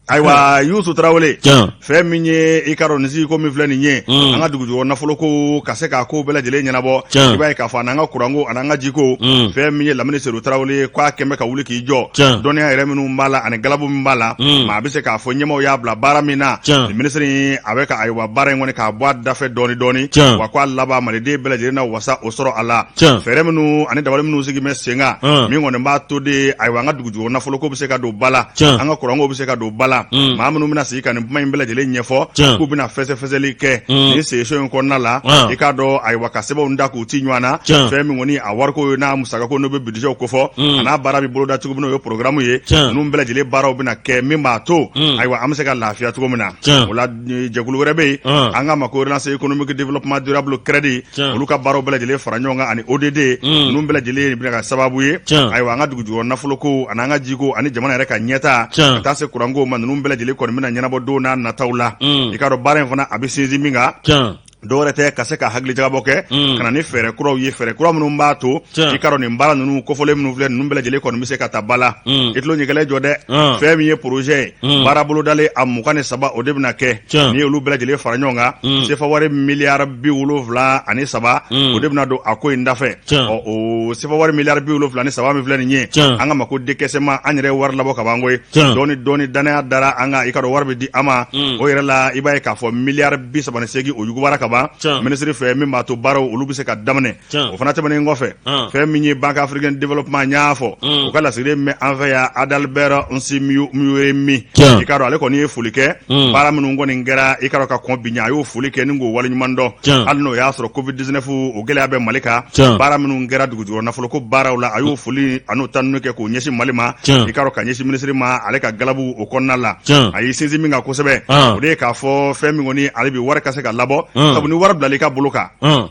Ayiwa, Yusu Tarawele, fɛn min ye, i k'a dɔn nin sigi ko min filɛ nin ye, an ka dugu jukɔrɔ nafoloko ka se k'a ko bɛɛ lajɛlen ɲɛnabɔ, i b'a ye k'a fɔ a n'an ka kuranko ani an ka jiko, fɛn min ye Lamini Seyidu Tarawele ye, k'a kɛn bɛ ka wuli k'i jɔ. Dɔnniya yɛrɛ minnu b'a la ani galabu min b'a la, maa bɛ se k'a fɔ ɲɛmaaw y'a bila baara min na, nin minisiri a bɛ ka, ayiwa, baara in kɔni k'a bɔ a dafɛ dɔɔni dɔɔni, wa k'a laban maliden bɛɛ lajɛlen na wasa o sɔrɔ a la. Fɛɛrɛ minnu ani dabali minnu sigi bɛ sen kan, min kɔni b'a to de, ayiwa, an ka dugu jukɔrɔ nafoloko bɛ se ka don ba la, an ka kuranko bɛ se ka don ba la, maa minnu bɛna sigi ka nin kuma in bɛɛ lajɛlen ɲɛfɔ, k'u bɛna fɛsɛfɛsɛli kɛ nin session in kɔnɔna la, i k'a dɔn, ayiwa, ka sɛbɛnw da k'u ci ɲɔgɔn na, fɛn min kɔni a wariko ye n'a musakako, n'o bɛ budget kofɔ, a n'a baara bɛ boloda cogo min, n'o ye programme ye, ninnu bɛɛ lajɛlen baaraw bɛna kɛ min b'a to, ayiwa, an bɛ se ka lafiya cogo min na. O la, jɛkulu wɛrɛ bɛ yen, an k'a ma ko relance économique développement durable CRED, olu ka baaraw bɛɛ lajɛlen fara ɲɔgɔn kan ani ODD, ninnu bɛɛ lajɛlen bɛna kɛ sababu ye, ayiwa, an ka dugu jukɔrɔ nafoloko ani an ka jiko ani jamana yɛrɛ ka ɲɛtaa, ka taa se kuranko ma, ninnu bɛɛ lajɛlen kɔni bɛna ɲɛnabɔ don n'a nataw la. I k'a dɔn baara in fana a bɛ sinsin min kan, dɔwɛrɛ tɛ ka se ka hakilijagabɔ kɛ, ka na ni fɛɛrɛ kuraw ye, fɛɛrɛ kura minnu b'a to, i k'a dɔn nin baara ninnu kofɔlen minnu filɛ, ninnu bɛɛ lajɛlen kɔni bɛ se ka ta ba la. I tulo ɲɛgɛlɛ jɔ dɛ, fɛn min ye projet ye, baara bolodalen a 23, o de bɛna kɛ. N'i y'olu bɛɛ lajɛlen fara ɲɔgɔn kan, sefa wari miliyari 73, o de bɛna don a ko in dafɛ. Ɔ, o sefa wari miliyari 73 min filɛ nin ye, an k'a ma ko décaissement, an yɛrɛ ye wari labɔ ka ban koyi. Dɔɔni dɔɔni, danaya dara an kan, i k'a dɔn wari bɛ di an ma. O yɛrɛ la, i b'a ye k'a fɔ miliyari 38, o yugubara ka ban minisiri fɛ, min b'a to baaraw olu bɛ se ka daminɛ. O fana tɛmɛnen kɔfɛ, fɛn min ye Banque africaine développement, n y'a fɔ, u ka lasigiden min bɛ an fɛ yan, Adalbert Nsimiyu Muremi, i k'a dɔn ale kɔni ye foli kɛ, baara minnu kɔni kɛra, i k'a dɔn ka kɔn bi ɲɛ, a y'o foli kɛ ni k'o waleɲuman dɔn, hali n'o y'a sɔrɔ Covid 19 o gɛlɛya bɛ Mali kan, baara minnu kɛra dugu jukɔrɔ nafoloko baaraw la, a y'o foli an'o tanuni kɛ k'o ɲɛsin Mali ma, i k'a dɔn ka ɲɛsin minisiri ma, ale ka galabu o kɔnɔna la. A y'i sinsin min kan kosɛbɛ, o de ye k'a fɔ fɛn min kɔni ale bi wari ka se ka labɔ, sabu ni wari bilala i ka bolo kan,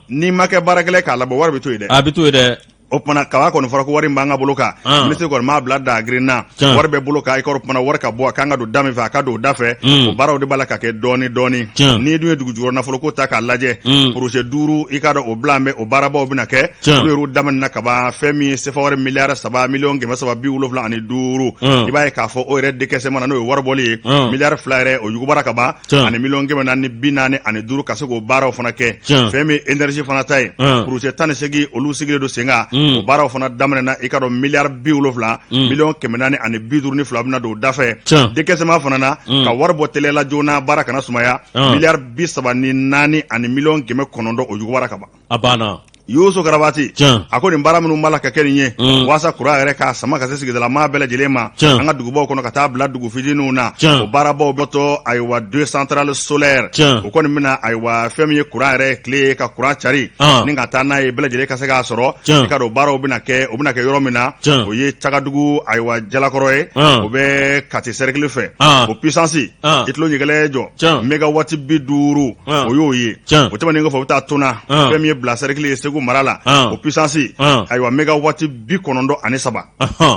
n'i ma kɛ baarakɛla k'a labɔ, wari bɛ to yen dɛ. A bɛ to yen dɛ. O tuma kaba kɔni fɔra ko wari b'an ka bolo kan, minisiri kɔni m'a bila da girin na, wari bɛ bolo kan. I kɔrɔ kumana wari ka bɔ, a kan ka don da min fɛ, a ka don o da fɛ. O baaraw de b'a la ka kɛ dɔɔni dɔɔni. N'i dun ye dugu jukɔrɔ nafolo ko ta k'a lajɛ, projet 5, i k'a dɔn o bila bɛ, o baarabaw bɛna kɛ, olu yɛrɛ daminɛna kaban. Fɛn min ye sefa wari miliyari 3 miliyɔn 375, i b'a ye k'a fɔ o yɛrɛ décaissement na, n'o ye wari bɔli ye, miliyari 2 yɛrɛ o yugubara ka ban, ani miliyɔn 445, ka se k'o baaraw fana kɛ. Fɛn min énergie fana ta ye, projet 18, olu sigilen don sen kan, o baaraw fana daminɛna. I k'a dɔn miliyari 70 miliyɔn 452 bɛna don o da fɛ. Décaissement fana na, ka wari bɔ teliya la joona, baara kana sumaya, miliyari 34 ani miliyɔn 900, o yugubara ka ban. A banna. Yusu Karabati a ko nin baara minnu b'a la ka kɛ nin ye, waasa kuran yɛrɛ k'a sama ka se sigidala maa bɛɛ lajɛlen ma, an ka dugubaw kɔnɔ ka taa bila dugu fitininw na, o baarabaw bɔtɔ. Ayiwa, deux centrales solaires, o kɔni bɛna, ayiwa, fɛn min ye kuran yɛrɛ tile ka kuran cari ni ka taa n'a ye, bɛɛ lajɛlen ka se k'a sɔrɔ. I ka dɔn baaraw bɛna kɛ, o bɛna kɛ yɔrɔ min na, o ye Cagadugu, ayiwa, Jalakɔrɔ ye, o bɛ Kati cercle fɛ. O puissance, i tulo ɲɛgɛlɛ jɔ, mégawati 50, o y'o ye. O tɛmɛnen kɔfɛ, u bɛ taa Tona, fɛn min ye Bila cercle ye Segu mara la, o puissance, ayiwa, mégawati 93.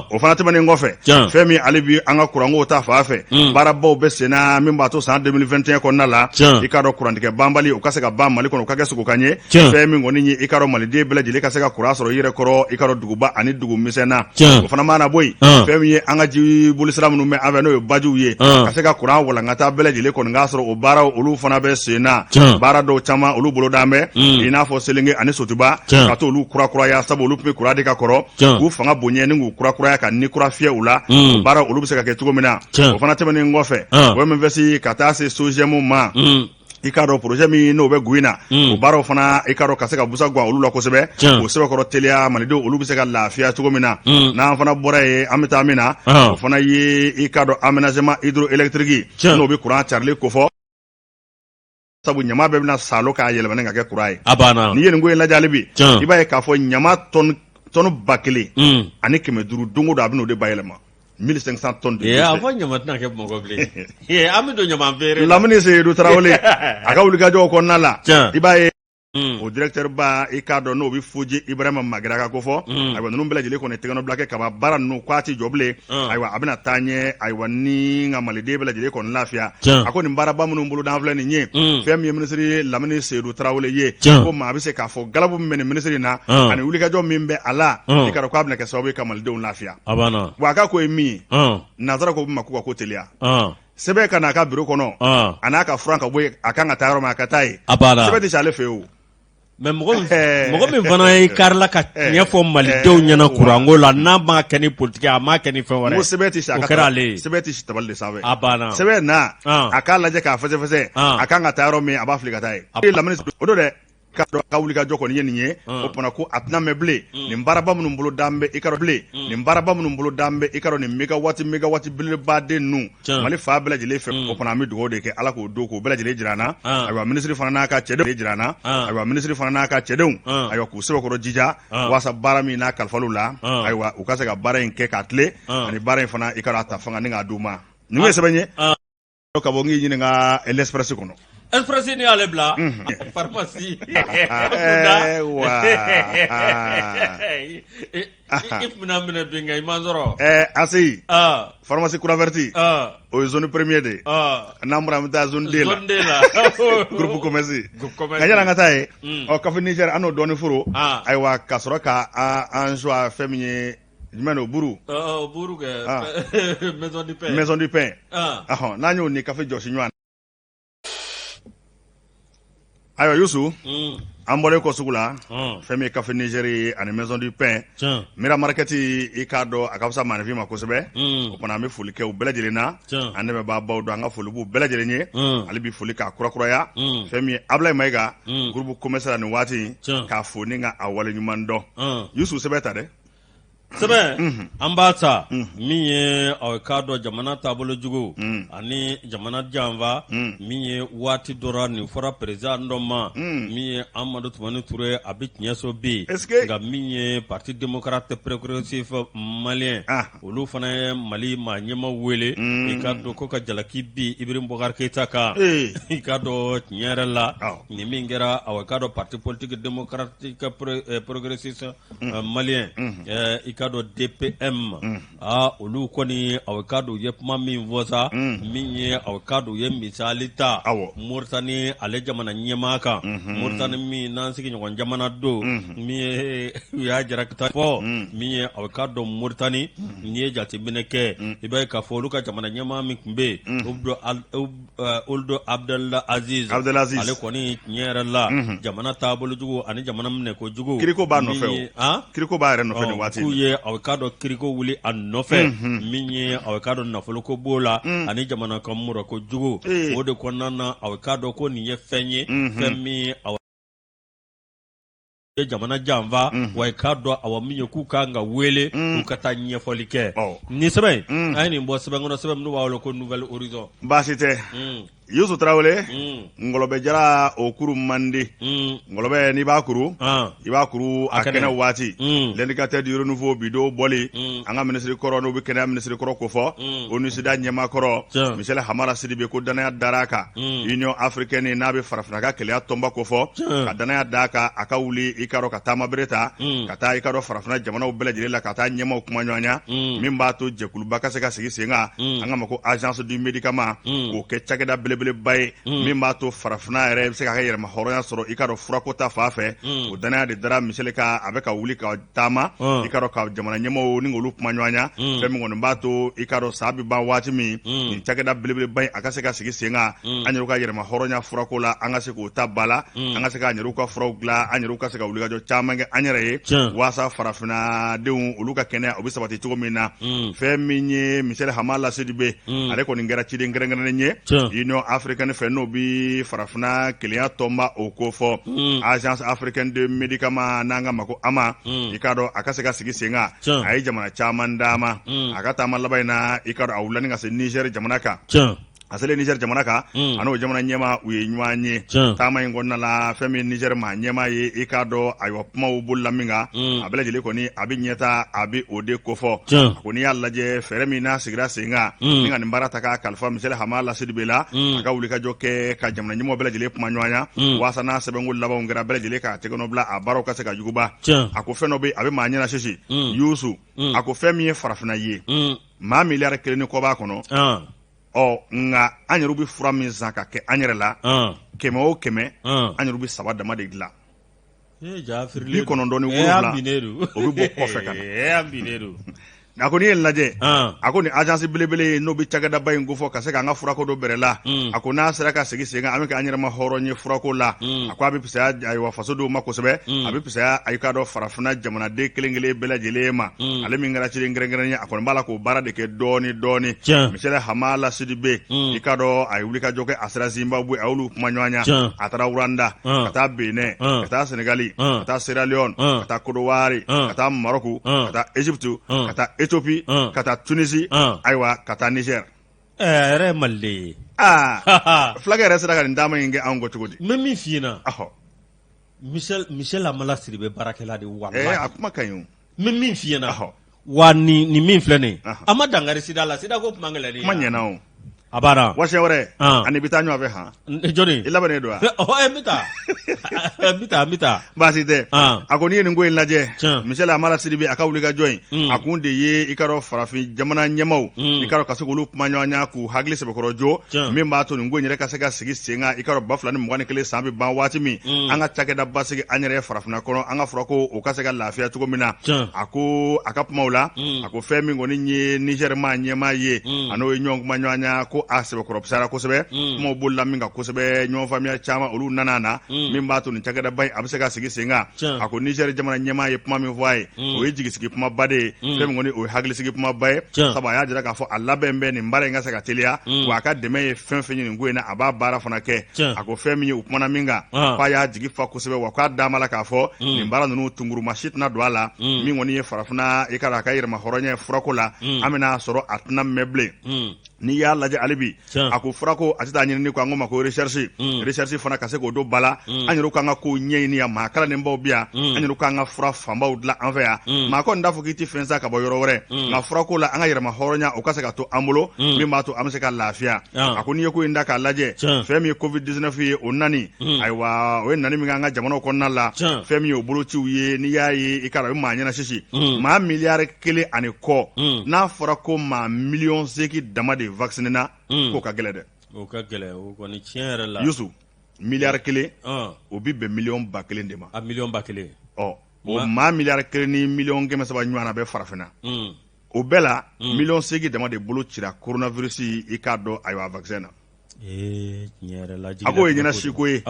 O fana tɛmɛnen kɔfɛ, fɛn min hali bi an ka kuranko ta fan fɛ, baarabaw bɛ sen na min b'a to san 2021 kɔnɔna la, i k'a dɔn kurantigɛ banbali o ka se ka ban Mali kɔnɔ, o ka kɛ sogokan ye. Fɛn min kɔni ye, i k'a dɔn maliden bɛɛ lajɛlen ka se ka kuran sɔrɔ i yɛrɛ kɔrɔ, i k'a dɔn duguba ani dugu misɛn na. O fana mana bɔ yen, fɛn min ye an ka ji bolisira minnu bɛ an fɛ, n'o ye bajiw ye, ka se ka kuran walankata bɛɛ lajɛlen kɔni k'a sɔrɔ, o baaraw olu fana bɛ sen na. Baara dɔw caman olu boloda bɛ, i n'a fɔ Selenke ani Sotuba, ka to olu kurakuraya, sabu olu tun bɛ kuran di ka kɔrɔ, k'u fanga bonya ni k'u kurakuraya ka ni kura fiyɛ u la. O baara olu bɛ se ka kɛ cogo min na. O fana tɛmɛnen kɔfɛ, OMVS ka taa se SOGEM ma, i k'a dɔn projet min n'o bɛ Guyi na, o baaraw fana, i k'a dɔn ka se ka busa gan olu la kosɛbɛ, k'o sɛbɛkɔrɔ teliya, malidenw olu bɛ se ka lafiya cogo min na. N'an fana bɔra yen, an bɛ taa min na, o fana ye, i k'a dɔn aménagement hydroélectrique, n'o bɛ kuran carili kofɔ, sabu ɲama bɛɛ bɛna saalo k'a yɛlɛma ka kɛ kuran ye. A banna. N'i ye nin ko in lajɛ hali bi, i b'a ye k'a fɔ ɲama tɔni 1500 don o don, a bɛ n'o de bayɛlɛma, 1500 tonnes de. A fɔ ɲama tɛna kɛ Bamakɔ bilen, an bɛ don ɲama feere. Lamini Seyidu Tarawele a ka wulikajɔw kɔnɔna la, i b'a ye o directeur ba, i k'a dɔn n'o bɛ Foji Ibrahima Magira ka ko fɔ. Ayiwa, ninnu bɛɛ lajɛlen kɔni tɛgɛnɔbila kɛ kaba baara ninnu k'a tɛ jɔ bilen. Ayiwa, a bɛna taa ɲɛ, ayiwa, ni ka maliden bɛɛ lajɛlen kɔni lafiya. A ko nin baaraba minnu boloda filɛ nin ye, fɛn min ye minisiri Lamini Seyidu Tarawele ye, ko maa bɛ se k'a fɔ galabu min bɛ nin minisiri in na ani wulikajɔ min bɛ a la, i k'a dɔn k'a bɛna kɛ sababu ye ka malidenw lafiya. Wa a ka ko ye min ye, nansara ko ma k'u ka ko teliya, sɛbɛn ka n'a ka biro kɔnɔ, a n'a ka furan ka bɔ yen, a kan ka taa yɔrɔ min, a ka taa yen. Sɛbɛn tɛ si ale fɛ yen o. Mais mɔgɔ min fana ye karila ka tiɲɛ fɔ malidenw ɲɛna kuranko la, n'a m'a kɛ ni politiki, a m'a kɛ ni fɛn wɛrɛ. Ko sɛbɛn tɛ si a ka kɛra ale ye. Sɛbɛn tɛ si tabali de sanfɛ. A banna. Sɛbɛn na, a k'a lajɛ k'a fɛsɛfɛsɛ, a kan ka taa yɔrɔ min, a b'a fili ka taa yen. Lamini o don dɛ, ka ka wulikajɔ kɔni ye nin ye. O tuma ko a tɛna mɛn bilen, nin baaraba minnu bolo dan bɛ, i ka bilen, nin baaraba minnu bolo dan bɛ, i ka nin mégawati belebeleba ninnu Mali fan bɛɛ lajɛlen fɛ. O fana, an bɛ dugawu de kɛ, Ala k'o don k'o bɛɛ lajɛlen jira an na. Ayiwa, minisiri fana n'a ka cɛdenw jira an na. Ayiwa, minisiri fana n'a ka cɛdenw, ayiwa, k'u sɛbɛkɔrɔ jija waasa baara min n'a kalifal'u la, ayiwa, u ka se ka baara in kɛ k'a tilen, ani baara in fana, i ka a ta fanga ni k'a d'u ma. Nin ye sɛbɛn ye ka bɔ n k'i ɲininka L'Express kɔnɔ. Express ni y'ale bila pharmacie. Wa i tun bɛna minɛ bi, nka i ma sɔrɔ. ACI pharmacie Croix Verte, o ye zone première de ye. N'an bɔra, an bɛ taa zone D la. Zone D la. Groupe commerce. Nka yanni an ka taa yen, ɔ Café Niger, an n'o dɔɔni foro. Ayiwa, ka sɔrɔ ka an choix fɛn min ye, jumɛn don, buru. Buru kɛ Maison du Pain. Maison du Pain, n'an y'o ni kafe jɔsi ɲɔgɔn. Ayiwa Yusu, an bɔlen kɔ sugu la, fɛn min ye Café Niger ye ani Maison du Pain, Mira Market, i k'a dɔn a ka fisa maaninfin ma kosɛbɛ. O fana, an bɛ foli kɛ u bɛɛ lajɛlen na. An dɛmɛbaabaw don, an ka foli b'u bɛɛ lajɛlen ye. Ale bi foli k'a kurakuraya, fɛn min ye Ablaye Mayiga, groupe commerce la nin waati, k'a fo ni ka a waleɲuman dɔn. Yusu, sɛbɛn ta dɛ. Sɛbɛn an b'a ta min ye aw k'a dɔn jamana taabolo jugu ani jamana janfa min ye waati dɔ ra nin fɔra président dɔ ma min ye Amadu Tumani Ture a bɛ tiɲɛso bi nka min ye Parti démocrate progressiste malien olu fana ye Mali maa ɲɛmaa wele i k'a dɔn ko ka jalaki bin Ibrahim Boubacar Keita kan i k'a dɔn tiɲɛ yɛrɛ la nin min kɛra aw k'a dɔn Parti politique démocratique progressiste malien i k'a dɔn DPM aa olu kɔni aw k'a dɔn u ye kuma min fɔ sa min ye aw k'a dɔn u ye misali ta Moritani ale jamana ɲɛmaa kan Moritani min n'an sigiɲɔgɔn jamana don min ye u y'a jira ka fɔ min ye aw k'a dɔn Moritani n'i ye jateminɛ kɛ i b'a ye k'a fɔ olu ka jamana ɲɛmaa min tun bɛ yen Ould Abdel Aziz Abdelaziz ale kɔni tiɲɛ yɛrɛ la jamana taabolo jugu ani jamana minɛko jugu kiriko b'a nɔfɛ o kiriko b'a yɛrɛ nɔfɛ nin waati k'u ye aw k'a dɔn kiriko wuli a nɔfɛ min ye aw k'a dɔn nafoloko b'o la ani jamana ka murako jugu o de kɔnɔna na aw k'a dɔn ko nin ye fɛn ye fɛn min aw ye jamana janfa wa i k'a dɔn awa min ye k'u kan ka wele u ka taa ɲɛfɔli kɛ nin sɛbɛn in an ye nin bɔ sɛbɛn kɔnɔ sɛbɛn minnu b'a wele ko Nouvel Horizon baasi tɛ Yusu Tarawele ngɔlɔbɛ jara o kuru man di ngɔlɔbɛ n'i b'a kuru i b'a kuru a kɛnɛ waati L'Indicateur du Renouveau bi don bɔli an ka minisiri kɔrɔ n'o bɛ kɛnɛya minisiri kɔrɔ kofɔ ONUSIDA ɲɛmaa kɔrɔ Michel Hamala Sidibe ko danaya dara a kan Union africaine n'a bɛ farafinna ka kelenya tɔnba kofɔ ka danaya d'a kan a ka wuli i k'a dɔn ka taama bere ta ka taa i k'a dɔn farafinna jamanaw bɛɛ lajɛlen la ka taa ɲɛmaaw kuma ɲɔgɔnya min b'a to jɛkuluba ka se ka sigi sen kan an k'a ma ko agence du médicament k'o kɛ cakɛda belebeleba ye min b'a to farafinna yɛrɛ bɛ se k'a ka yɛrɛma hɔrɔnya sɔrɔ i k'a dɔn furako ta fan fɛ o danaya de dara Michel kan a bɛ ka wuli ka taama i k'a dɔn ka jamana ɲɛmaaw ni k'olu kuma ɲɔgɔnya fɛn min kɔni b'a to i k'a dɔn san bɛ ban waati min nin cakɛda belebeleba in a ka se ka sigi sen kan an yɛrɛw ka yɛrɛma hɔrɔnya furako la an ka se k'o ta ba la an ka se k'an yɛrɛw ka furaw dilan an yɛrɛw ka se ka wulikajɔ caman kɛ an yɛrɛ ye waasa farafinnadenw olu ka kɛnɛya o bɛ sabati cogo min na fɛn min ye Michel Hamala Sidibe ale kɔni kɛra ciden kɛrɛnkɛrɛnnen ye Union africaine fɛ n'o bɛ farafinna kelenya tɔnba o kofɔ Agence africaine de médicament n'an k'a ma ko AMA i k'a dɔn a ka se ka sigi sen kan a ye jamana caman taama a ka taama laban in na i k'a dɔn a wulila ni ka se Niger jamana kan a selen Niger jamana kan a n'o jamana ɲɛmaa u ye ɲɔgɔn ye taama in kɔnɔna la fɛn min Niger maa ɲɛmaa ye i k'a dɔn ayiwa kumaw bolila min kan a bɛɛ lajɛlen kɔni a bɛ ɲɛta a bɛ o de kofɔ a ko n'i y'a lajɛ fɛɛrɛ min n'a sigira sen kan ni ka nin baara ta k'a kalifa Michel Hamala Sidibe la a ka wulikajɔ kɛ ka jamana ɲɛmɔgɔ bɛɛ lajɛlen kuma ɲɔgɔnya waasa n'a sɛbɛnko labanw kɛra bɛɛ lajɛlen k'a tɛgɛnɔ bila a baaraw ka se ka yuguba a ko fɛn dɔ bɛ a bɛ maa ɲɛnasisi Yusu a ko fɛn min ye farafinna ye maa miliyari kelen ni kɔ b'a kɔnɔ ɔ nka an yɛrɛ bɛ fura min san ka kɛ an yɛrɛ la kɛmɛ o kɛmɛ an yɛrɛ bɛ saba dama de dilan 97 o bɛ bɔ kɔfɛ ka na a ko n'i ye lajɛ a ko nin agence belebele ye n'o bɛ cakɛdaba in kofɔ ka se k'an ka furako don bɛrɛ la a ko n'a sera ka sigi sen kan an bɛ k'an yɛrɛ hɔrɔn ye furako la a ko a bɛ fisaya ayiwa fasodenw ma kosɛbɛ a bɛ fisaya a k'a dɔn farafinna jamanaden kelen kelen bɛɛ lajɛlen ma ale min kɛra ciden kɛrɛnkɛrɛn ye a kɔni b'a la k'o baara de kɛ dɔɔni dɔɔni Michel Hamala Sidibe i k'a dɔn a ye wulikajɔ kɛ a sera Zimbabwe a y'olu kuma ɲɔgɔnya a taara Rwanda ka taa Benin ka taa Senegali ka taa Sierra Leone ka taa Côte d'Ivoire ka taa Maroc ka taa Égypte ka taa Éthiopie ka taa Tunisie ayiwa ka taa Niger a yɛrɛ ye maliden ye aa fulakɛ yɛrɛ sera ka nin taama in kɛ anw kɔ cogo di n bɛ min f'i ɲɛna Michel Hamala Sidibe baarakɛla de walahi a kuma ka ɲi n bɛ min f'i ɲɛna wa nin min filɛ nin ye a ma dankari sida la sida ko kuma gɛlɛn kuma ɲɛna o a banna wa siɲɛ wɛrɛ ani bɛ taa ɲɔgɔn fɛ han jɔnni i labɛnnen don wa n bɛ taa n bɛ taa n bɛ taa baasi tɛ a ko n'i ye nin ko in lajɛ Michel Hamala Sidibe a ka wulikajɔ in a kun de ye i k'a dɔn farafin jamana ɲɛmaaw i k'a dɔn ka se k'olu kuma ɲɔgɔnya k'u hakili sɛbɛkɔrɔ jo min b'a to nin ko in yɛrɛ ka se ka sigi sen kan i k'a dɔn 2021 san bɛ ban waati min an ka cakɛda basigi an yɛrɛ farafinna kɔnɔ an ka furako o ka se ka lafiya cogo min na a ko a ka kumaw la a ko fɛn min kɔni ye Niger maa ɲɛmaa ye a n'o ye ɲɔgɔn kuma ɲɔgɔnya ko a sɛbɛkɔrɔ fisayara kosɛbɛ. Kumaw bolila min kan kosɛbɛ, ɲɔgɔn faamuya caman olu nana na min b'a to nin cakɛdaba in a bɛ se ka sigi sen kan. A ko Niger jamana ɲɛmaa ye kuma min fɔ a ye, o ye jigisigi kumaba de ye. Fɛn min kɔni, o ye hakilisigi kumaba ye, sabu a y'a jira k'a fɔ a labɛn bɛ nin baara in ka se ka teliya, wa a ka dɛmɛ ye fɛn fɛn ye nin ko in na, a b'a baara fana kɛ. A ko fɛn min ye, u kumana min kan, k'a y'a jigi fa kosɛbɛ, wa k'a d'a ma la k'a fɔ nin baara ninnu tunguruma si tɛna don a la. Min kɔni ye farafinna, i ka a ka yɛrɛma hɔrɔnya furako la, an bɛna sɔrɔ a tɛna mɛn bilen. N'i y'a lajɛ hali bi, a ko furako a tɛ taa ɲinini kɔ, an ko ma ko recherche. Recherche fana ka se k'o don ba la, an yɛrɛ k'an ka kow ɲɛɲini yan. Maa kalannenbaw bɛ yan, an yɛrɛ k'an ka fura fanbaw dilan an fɛ yan. Maa kɔni t'a fɔ k'i tɛ fɛn san ka bɔ yɔrɔ wɛrɛ, nka furako la, an ka yɛrɛma hɔrɔnya o ka se ka to an bolo, min b'a to an bɛ se ka lafiya. A ko n'i ye ko in da k'a lajɛ, fɛn min ye covid 19 ye, o nani, ayiwa, o ye nani min kɛ an ka jamanaw kɔnɔna la, fɛn min ye o bolociw ye, n'i y'a ye, i k'a dɔn a bɛ maa ɲɛnasisi. Maa miliyari 1 ani kɔ, n'a fɔra ko maa miliyɔn 8 dama de vacciné na, k'o ka gɛlɛn dɛ. O ka gɛlɛn, o kɔni tiɲɛ yɛrɛ la. Yusu, miliyari 1, o bi bɛn miliyɔn 1000 de ma. A miliyɔn 1000. Ɔ, o maa miliyari 1 ni miliyɔn 300 ɲɔgɔn na bɛ farafinna. O bɛɛ la, miliyɔn 8 dama de bolo cira coronavirus, i k'a dɔn, ayiwa, vaccin na. A ko ye ɲɛnasiko ye.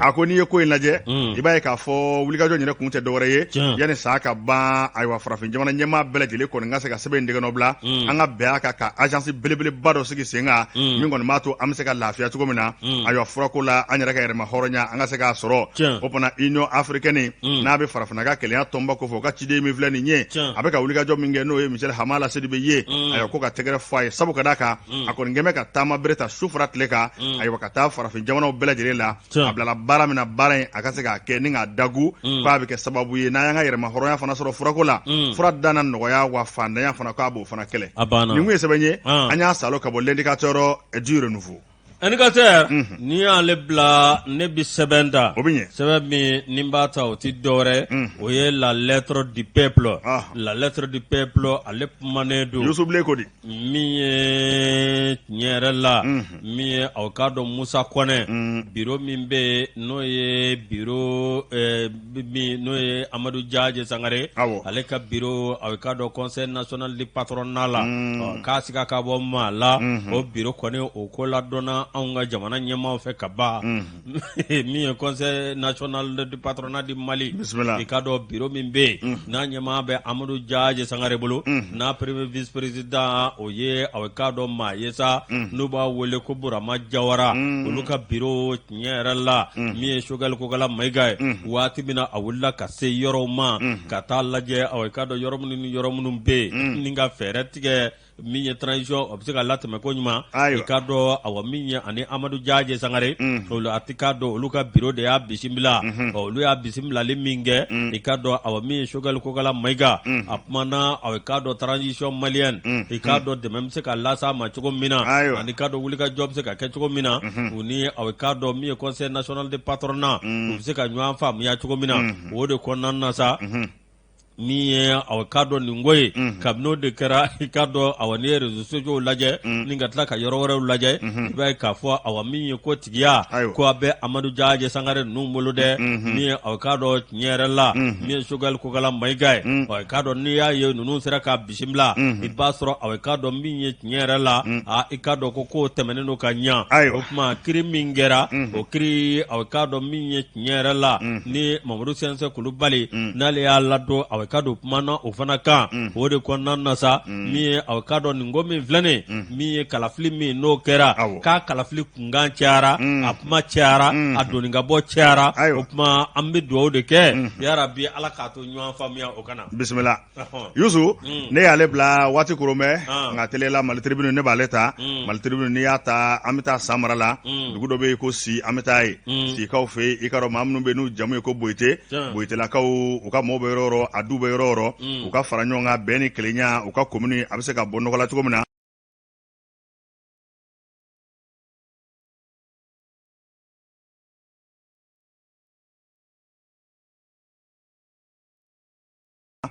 A ko n'i ye ko in lajɛ, i b'a ye k'a fɔ wulikajɔ yɛrɛ kun tɛ dɔwɛrɛ ye, yanni san ka ban, ayiwa, farafin jamana ɲɛmaa bɛɛ lajɛlen kɔni ka se ka sɛbɛn in tɛgɛnɔ bila, an ka bɛn a kan ka agence belebeleba dɔ sigi sen kan, min kɔni b'a to an bɛ se ka lafiya cogo min na, ayiwa, furako la, an yɛrɛ ka yɛrɛma hɔrɔnya, an ka se k'a sɔrɔ. O fana, Union africaine n'a bɛ farafinna ka kelenya tɔnba kofɔ, o ka ciden min filɛ nin ye, a bɛ ka wulikajɔ min kɛ, n'o ye Michel Hamala Sidibe ye, ayiwa, ko ka tɛgɛrɛ fɔ a ye, sabu ka d'a kan a kɔni kɛn bɛ ka taama bere ta su fara tile kan, ayiwa, ka taa farafin jamanaw bɛɛ lajɛlen la. A bilala baara min na, baara in a ka se k'a kɛ ni k'a dagu, k'a bɛ kɛ sababu ye n'an y'an ka yɛrɛma hɔrɔnya fana sɔrɔ furako la, fura da na nɔgɔya, wa fantanya fana, k'a b'o fana kɛlɛ. Nin kun ye sɛbɛn ye, an y'a salo ka bɔ L'Indicateur du Renouveau. Indicateur, n'i y'ale bila, ne bɛ sɛbɛn ta. O bɛ ɲɛ. Sɛbɛn min ni n b'a ta, o tɛ dɔwɛrɛ, o ye La Lettre du Peuple. La Lettre du Peuple, ale kumanen don. Yusu Bilen ko di? Min ye tiɲɛ yɛrɛ la, min ye aw k'a dɔn Musa Kɔnɛ, biro min bɛ yen, n'o ye biro min n'o ye Amadu Jaje Sangare, ale ka biro, aw k'a dɔn Conseil national du patronat la, k'a siga ka bɔ maa la, o biro kɔni, o ko ladɔnna anw ka jamana ɲɛmaaw fɛ ka ban. Min ye Conseil national du patronat du Mali, i k'a dɔn biro min bɛ yen, n'a ɲɛmaa bɛ Amadu Jaje Sangare bolo, n'a premier vice président, o ye aw k'a dɔn maa ye sa n'u b'a wele ko Burama Jawara, olu ka biro tiɲɛ yɛrɛ la, min ye Choguel Kokala Mayiga ye, waati min na a wulila ka se yɔrɔw ma ka taa lajɛ, aw k'a dɔn yɔrɔ minnu ni yɔrɔ minnu bɛ yen, ni ka fɛɛrɛ tigɛ min ye transition o bɛ se ka latɛmɛ ko ɲuman. I k'a dɔn, awa, min ye ani Amadu Jaje Sangare, olu a ti k'a dɔn olu ka biro de y'a bisimila. Olu y'a bisimilali min kɛ, i k'a dɔn, awa, min ye Choguel Kokala Mayiga, a kumana, aw k'a dɔn transition malienne, i k'a dɔn dɛmɛ bɛ se ka las'a ma cogo min na, ani k'a dɔn wulikajɔ bɛ se ka kɛ cogo min na, u ni aw k'a dɔn min ye Conseil national de patronat, u bɛ se ka ɲɔgɔn faamuya cogo min na. O de kɔnɔna na sa, min ye aw k'a dɔn nin ko ye, kabini o de kɛra, i k'a dɔn, awa, n'i ye réseaux sociaux lajɛ ni ka tila ka yɔrɔ wɛrɛw lajɛ, i b'a ye k'a fɔ, awa, min ye ko tigiya, ko a bɛ Amadu Jaje Sangare ninnu bolo dɛ. Min ye aw k'a dɔn tiɲɛ yɛrɛ la, min ye Choguel Kokala Mayiga ye, aw k'a dɔn n'i y'a ye ninnu sera k'a bisimila, i b'a sɔrɔ aw k'a dɔn min ye tiɲɛ yɛrɛ la, aa, i k'a dɔn ko kow tɛmɛnen don ka ɲa. O tuma kiri min kɛra, o kiri, aw k'a dɔn min ye tiɲɛ yɛrɛ la, ni Mamadu Sɛnsɛn Kulubali, n'ale y'a ladon, aw k'a dɔn kuma na o fana kan. O de kɔnɔna na sa, min ye aw k'a dɔn nin ko min filɛ nin, min ye kalafili min n'o kɛra, k'a kalafili kunkan cayara, a kuma cayara, a doni ka bɔ cayara. O tuma an bɛ dugawu de kɛ, yarabi Ala k'a to ɲɔgɔn faamuya o ka na. Bisimila. Yusu, ne y'ale bila waati koron bɛ, nka teliyala Mali Tribune, ne b'ale ta. Mali Tribune, n'i y'a ta, an bɛ taa San mara la, dugu dɔ bɛ yen ko Si, an bɛ taa yen Sikaw fɛ yen. I k'a dɔn maa minnu bɛ yen n'u jamu ye ko Boyite, Boyitelakaw, u ka mɔɔw bɛ yɔrɔ o yɔrɔ, a du bɛ yɔrɔ o yɔrɔ, u ka fara ɲɔgɔn kan bɛn ni kelenya, u ka komini a bɛ se ka bɔ nɔgɔ la cogo min na.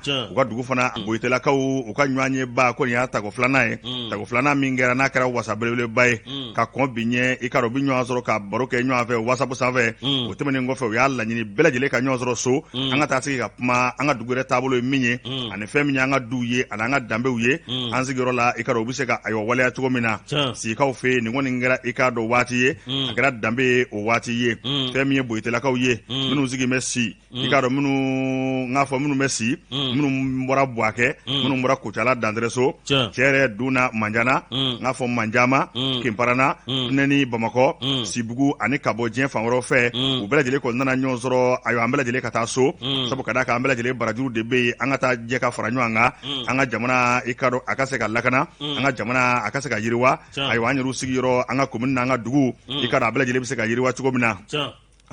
U ka dugu fana Boyitelakaw u ka ɲɔgɔnyeba ko nin y'a tako filanan ye, tako filanan min kɛra n'a kɛra wasa belebeleba ye ka kɔn bi ɲɛ. I k'a dɔn u bɛ ɲɔgɔn sɔrɔ ka baro kɛ ɲɔgɔn fɛ WhatsApp sanfɛ. O tɛmɛnen kɔfɛ, u y'a laɲini bɛɛ lajɛlen ka ɲɔgɔn sɔrɔ so, an ka taa sigi ka kuma an ka dugu yɛrɛ taabolo ye min ye, ani fɛn min ye an ka duw ye ani an ka danbew ye an sigiyɔrɔ la. I k'a dɔn u bɛ se ka ayiwa waleya cogo min na sikaw fɛ yen. Nin kɔni kɛra, i k'a dɔn, waati ye, a kɛra danbe ye o waati ye. Fɛn min ye Boyitelakaw ye minnu sigi bɛ si, i k'a dɔn minnu n k'a fɔ minnu bɛ si, minnu bɔra Buwakɛ, minnu bɔra Kucala, Dantereso, Cɛrɛ, Duna, Manjana, n k'a fɔ Manjama, Kinparana, Nɛni, Bamakɔ, Sibugu ani ka bɔ diɲɛ fan wɛrɛw fɛ, u bɛɛ lajɛlen kɔni nana ɲɔgɔn sɔrɔ. Ayiwa, an bɛɛ lajɛlen ka taa so, sabu ka d'a kan an bɛɛ lajɛlen barajuru de bɛ yen. An ka taa jɛ ka fara ɲɔgɔn kan, an ka jamana, i k'a dɔn, a ka se ka lakana, an ka jamana a ka se ka yiriwa. Ayiwa, an yɛrɛw sigiyɔrɔ, an ka komini n'an ka dugu, i k'a dɔn, a bɛɛ lajɛlen bɛ se ka yiriwa cogo min na.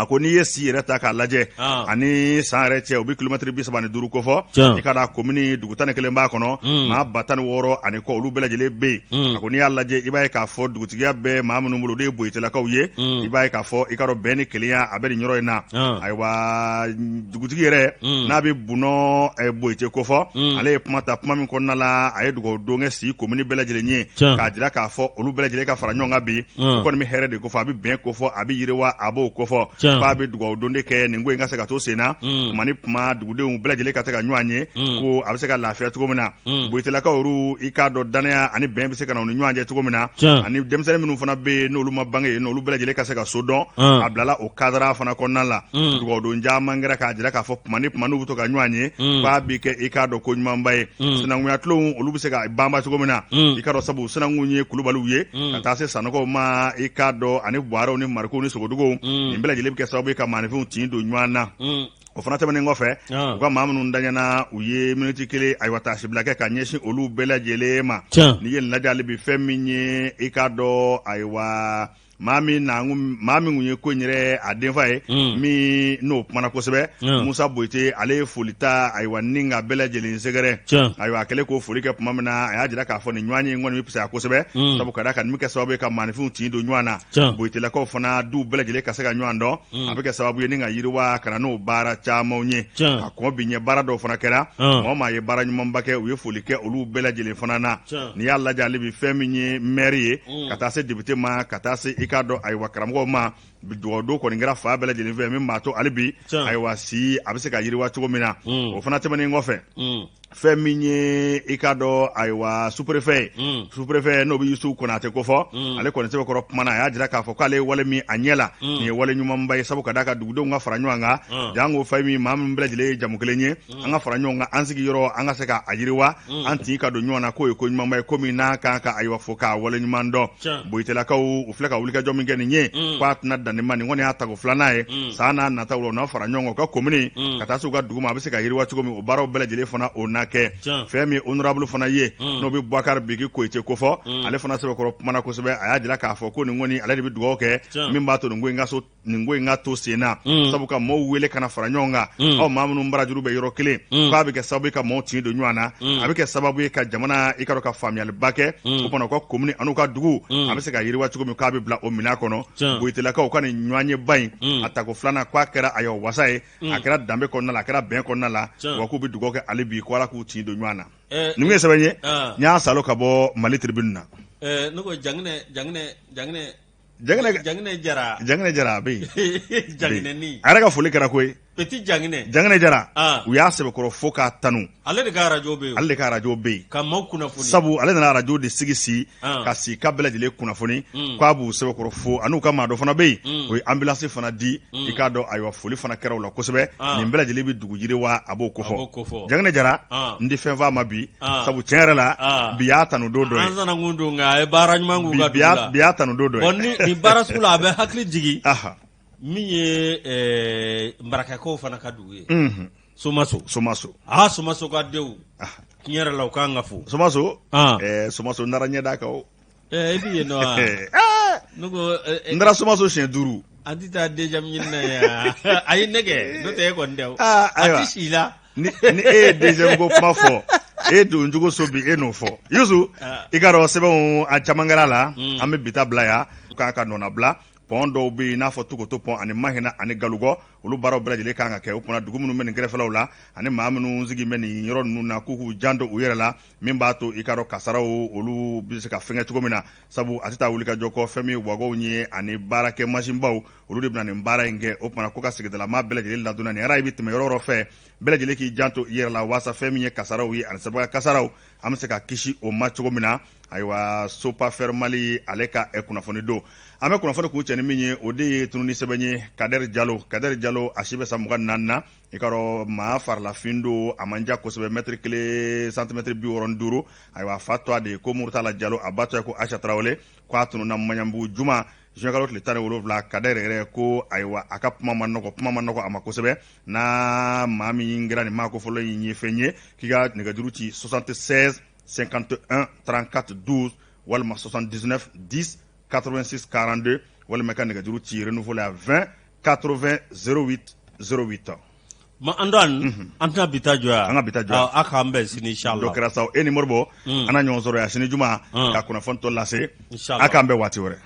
A ko n'i ye si yɛrɛ ta k'a lajɛ ani san yɛrɛ cɛ, u bɛ kilomɛtiri 35 kofɔ. I k'a dɔn, a komini dugu 11 b'a kɔnɔ, maa 16,000 ani kɔ, olu bɛɛ lajɛlen bɛ yen. A ko n'i y'a lajɛ, i b'a ye k'a fɔ dugutigiya bɛ maa minnu bolo, olu ye Boyitelakaw ye. I b'a ye k'a fɔ, i k'a dɔn, bɛn ni kelenya a bɛ nin yɔrɔ in na. Ayiwa, dugutigi yɛrɛ n'a bɛ Bunɔ Boyite kofɔ, ale ye kuma ta. Kuma min kɔnɔna la, a ye dugawu don kɛ si komini bɛɛ lajɛlen ye, k'a jira k'a fɔ olu bɛɛ lajɛlen ka fara ɲɔgɔn kan bi. O kɔni bɛ hɛrɛ de kofɔ, a bɛ bɛn kofɔ, a bɛ yiriwa, a b'o kofɔ, k'a bɛ dugawu don de kɛ nin ko in ka se ka to sen na tuma ni tuma, dugudenw bɛɛ lajɛlen ka se ka ɲɔgɔn ye, ko a bɛ se ka lafiya cogo min na. Boyitelakaw olu, i k'a dɔn, dannaya ani bɛn bɛ se ka na u ni ɲɔgɔn cɛ cogo min na, ani denmisɛnnin minnu fana bɛ yen n'olu ma bange yen, olu bɛɛ lajɛlen ka se ka so dɔn. A bilala o kadara fana kɔnɔna la. Dugawu don caman kɛra k'a jira k'a fɔ tuma ni tuma n'u bɛ to ka ɲɔgɔn ye, k'a bɛ kɛ, i k'a dɔn, ko ɲumanba ye. Sinankunya tulonw, olu bɛ se ka banba cogo min na, i k'a dɔn, sabu sinankun ye kulubaliw ye ka taa se sanɔgɔw ma, i k'a dɔn, ani buwarɛw ni marikow ni sogodogow. Nin bɛɛ lajɛlen bɛ kɛ sababu ye ka maaninfinw tin don ɲɔgɔn na. O fana tɛmɛnen kɔfɛ, u ka maa minnu daɲɛna, u ye miniti kelen, ayiwa, taasibila kɛ ka ɲɛsin olu bɛɛ lajɛlen ma. N'i ye nin lajɛ, hali bi fɛn min ye, i k'a dɔn, ayiwa, maa min maa min tun ye ko in yɛrɛ a denfa ye, min n'o kumana kosɛbɛ, Musa Boyite, ale ye foli ta, ayiwa, ni ka bɛɛ lajɛlen sɛgɛrɛ. Ayiwa, a kɛlen k'o foli kɛ tuma min na, a y'a jira k'a fɔ nin ɲɔgɔn ye in kɔni bɛ fisaya kosɛbɛ, sabu ka d'a kan nin bɛ kɛ sababu ye ka maaninfinw tin don ɲɔgɔn na. Boyitelakaw fana, duw bɛɛ lajɛlen ka se ka ɲɔgɔn dɔn, a bɛ kɛ sababu ye ni ka yiriwa ka na n'o baara camanw ye. Ka kɔn bi ɲɛ, baara dɔw fana kɛra, mɔgɔ maa ye baara ɲumanba kɛ, u ye foli kɛ olu bɛɛ lajɛlen fana na. N'i y'a lajɛ, ale bi fɛn min ye mɛri ye, ka taa se député ma, ka taa se, i k'a dɔn, ayiwa, karamɔgɔw ma, dugawu don kɔni kɛra fan bɛɛ lajɛlen fɛ min b'a to hali bi, ayiwa, si a bɛ se ka yiriwa cogo min na. O fana tɛmɛnen kɔfɛ, fɛn min ye, i k'a dɔn, ayiwa, sous-préfet ye, sous-préfet n'o bɛ Yusufu Konate kofɔ, ale kɔni sɛbɛkɔrɔ kumana. A y'a jira k'a fɔ k'ale ye wale min a ɲɛ la, nin ye wale ɲumanba ye, sabu ka d'a kan dugudenw ka fara ɲɔgɔn kan, janko fɛn min maa min bɛɛ lajɛlen ye jamu kelen ye, an ka fara ɲɔgɔn kan, an sigiyɔrɔ an ka se ka a yiriwa, an tin ka don ɲɔgɔn na, k'o ye ko ɲumanba ye, ko min n'a kan ka, ayiwa, fo k'a wale ɲuman dɔn. Boyitelakaw, u filɛ ka wulikajɔ min kɛ nin ye, k'a tɛna dan nin ma. Nin kɔni y'a tako filanan ye. San n'a nataw la, u n'a fara ɲɔgɔn kan, u ka komini ka taa se u ka dugu ma, a bɛ se ka yiriwa cogo min, o baaraw bɛɛ lajɛlen fana, o na kɛ. Fɛn min honorable fana ye, n'o bɛ Bubakari Bigi Koyite kofɔ, ale fana sɛbɛkɔrɔ kumana kosɛbɛ. A y'a jira k'a fɔ ko nin kɔni, ale de bɛ dugawu kɛ min b'a to nin ko in ka so, nin ko in ka to sen na, sabu ka maaw wele ka na fara ɲɔgɔn kan, aw maa minnu barajuru bɛ yɔrɔ kelen, k'a bɛ kɛ sababu ye ka maaw tin don ɲɔgɔn na, a bɛ kɛ sababu ye ka jamana, i k'a dɔn, ka faamuyaliba kɛ. O fana, u ka komini an'u ka dugu, a bɛ se ka yiriwa cogo min, k'a bɛ bila o minɛn kɔnɔ. Boyitelakaw ka nin ɲɔgɔnyeba in, a tako filanan, k'a kɛra, ayiwa, wasa ye, a kɛra danbe kɔnɔna la, a kɛra bɛn kɔnɔna la, wa k'u bɛ dugawu kɛ hali bi ko Ala k'u tin don ɲɔgɔn na. Nin ye sɛbɛn ye n y'a salo ka bɔ Mali Tribune na. Ne ko Janginɛ, Janginɛ, Janginɛ. Janginɛ Janginɛ Jara. Janginɛ Jara a bɛ yen. Janginɛnin. A yɛrɛ ka foli kɛra koyi. Petit Janginɛ. Janginɛ Jara. U y'a sɛbɛkɔrɔ fo k'a tanu. Ale de ka arajo bɛ yen. Ale de ka arajo bɛ yen. Ka maaw kunnafoni. Sabu ale nana arajo de sigi si. Ka sikaw bɛɛ lajɛlen kunnafoni. K'a b'u sɛbɛkɔrɔ fo, an'u ka maa dɔ fana bɛ yen. O ye ambulance fana di. I k'a dɔn, ayiwa, foli fana kɛra o la kosɛbɛ. Nin bɛɛ lajɛlen bɛ dugu yiriwa, a b'o kofɔ. Janginɛ Jara, n tɛ fɛn f'a ma bi. Sabu tiɲɛ yɛrɛ la, bi y'a tanu don dɔ ye. An sanankun don, nka a ye baara ɲuman k'u ka dugu la. Bi y'a tanu don dɔ ye. Bon, ni baara sugu la, a bɛ hakili jigin min ye Marakakaw fana ka dugu ye, Somaso. Somaso. Aa, Somaso ka denw, tiɲɛ yɛrɛ la, u ka kan ka fo. Somaso, Somaso, n taara ɲɛ d'a kan o. I bɛ yen nɔ wa? Ne ko n taara Somaso siɲɛ 5. An tɛ taa deuxième ɲini na yan. Ayi, ne kɛ n'o tɛ e kɔni tɛ o. A tɛ si la. Ni e ye deuxième ko kuma fɔ, e don cogo so bi, e n'o fɔ Yusu. I k'a dɔn, sɛbɛnw a caman kɛra la. An bɛ bi ta bila yan k'a ka nɔnabila. Pɔn dɔw bɛ yen, i n'a fɔ Tukoto pɔn ani Mahina ani Galugɔ. Olu baaraw bɛɛ lajɛlen kan ka kɛ. O tuma dugu minnu bɛ nin kɛrɛfɛlaw la ani maa minnu sigi bɛ nin yɔrɔ ninnu na, k'u k'u janto u yɛrɛ la, min b'a to i k'a dɔn kasaraw olu bɛ se ka fɛnkɛ cogo min na, sabu a tɛ taa wuli ka jɔ kɔ. Fɛn min wagonw ye ani baarakɛ masinbaw, olu de bɛna nin baara in kɛ. O tuma ko ka sigidalamaa bɛɛ lajɛlen ladɔnniya, nin arayi bɛ tɛmɛ yɔrɔ o yɔrɔ fɛ, bɛɛ lajɛlen k'i janto i yɛrɛ la, waasa fɛn min ye kasaraw ye ani siraba kasaraw, an bɛ se ka kisi o ma cogo min na. Ayiwa, Sopafer Mali ale ka kunnafoni don. An bɛ kunnafoni kuncɛ ni min ye, o de ye tununi sɛbɛn ye. Kadɛri Jalo, Kadɛri Jalo, a si bɛ san 24 na. I k'a dɔn maa farilafin don, a man jan kosɛbɛ, mɛtiri 1 santimɛtiri 65. Ayiwa, a fa tɔgɔ de ye ko Murutala Jalo, a ba tɔgɔ ye ko Ayisa Tarawele. Ko a tununna Maɲanbugu juma juin kalo tile 17. Kadɛri yɛrɛ ko ayiwa, a ka kuma man nɔgɔ, kuma man nɔgɔ a ma kosɛbɛ. N'a maa min kɛra nin maa ko fɔlɔ in ye fɛn ye, k'i ka nɛgɛjuru ci 76 51 34 12 walima 79 10 86 42, walima i ka nɛgɛjuru ci Renouveau la 20 80 08 08. Ma Antoine, an tɛna bi ta jɔ yan. An ka bi ta jɔ yan. A k'an bɛn sini inchallah. Dɔ kɛra sa, e ni Moribo, an na ɲɔgɔn sɔrɔ yan sini juma ka kunnafoni tɔ lase. A k'an bɛn waati wɛrɛ.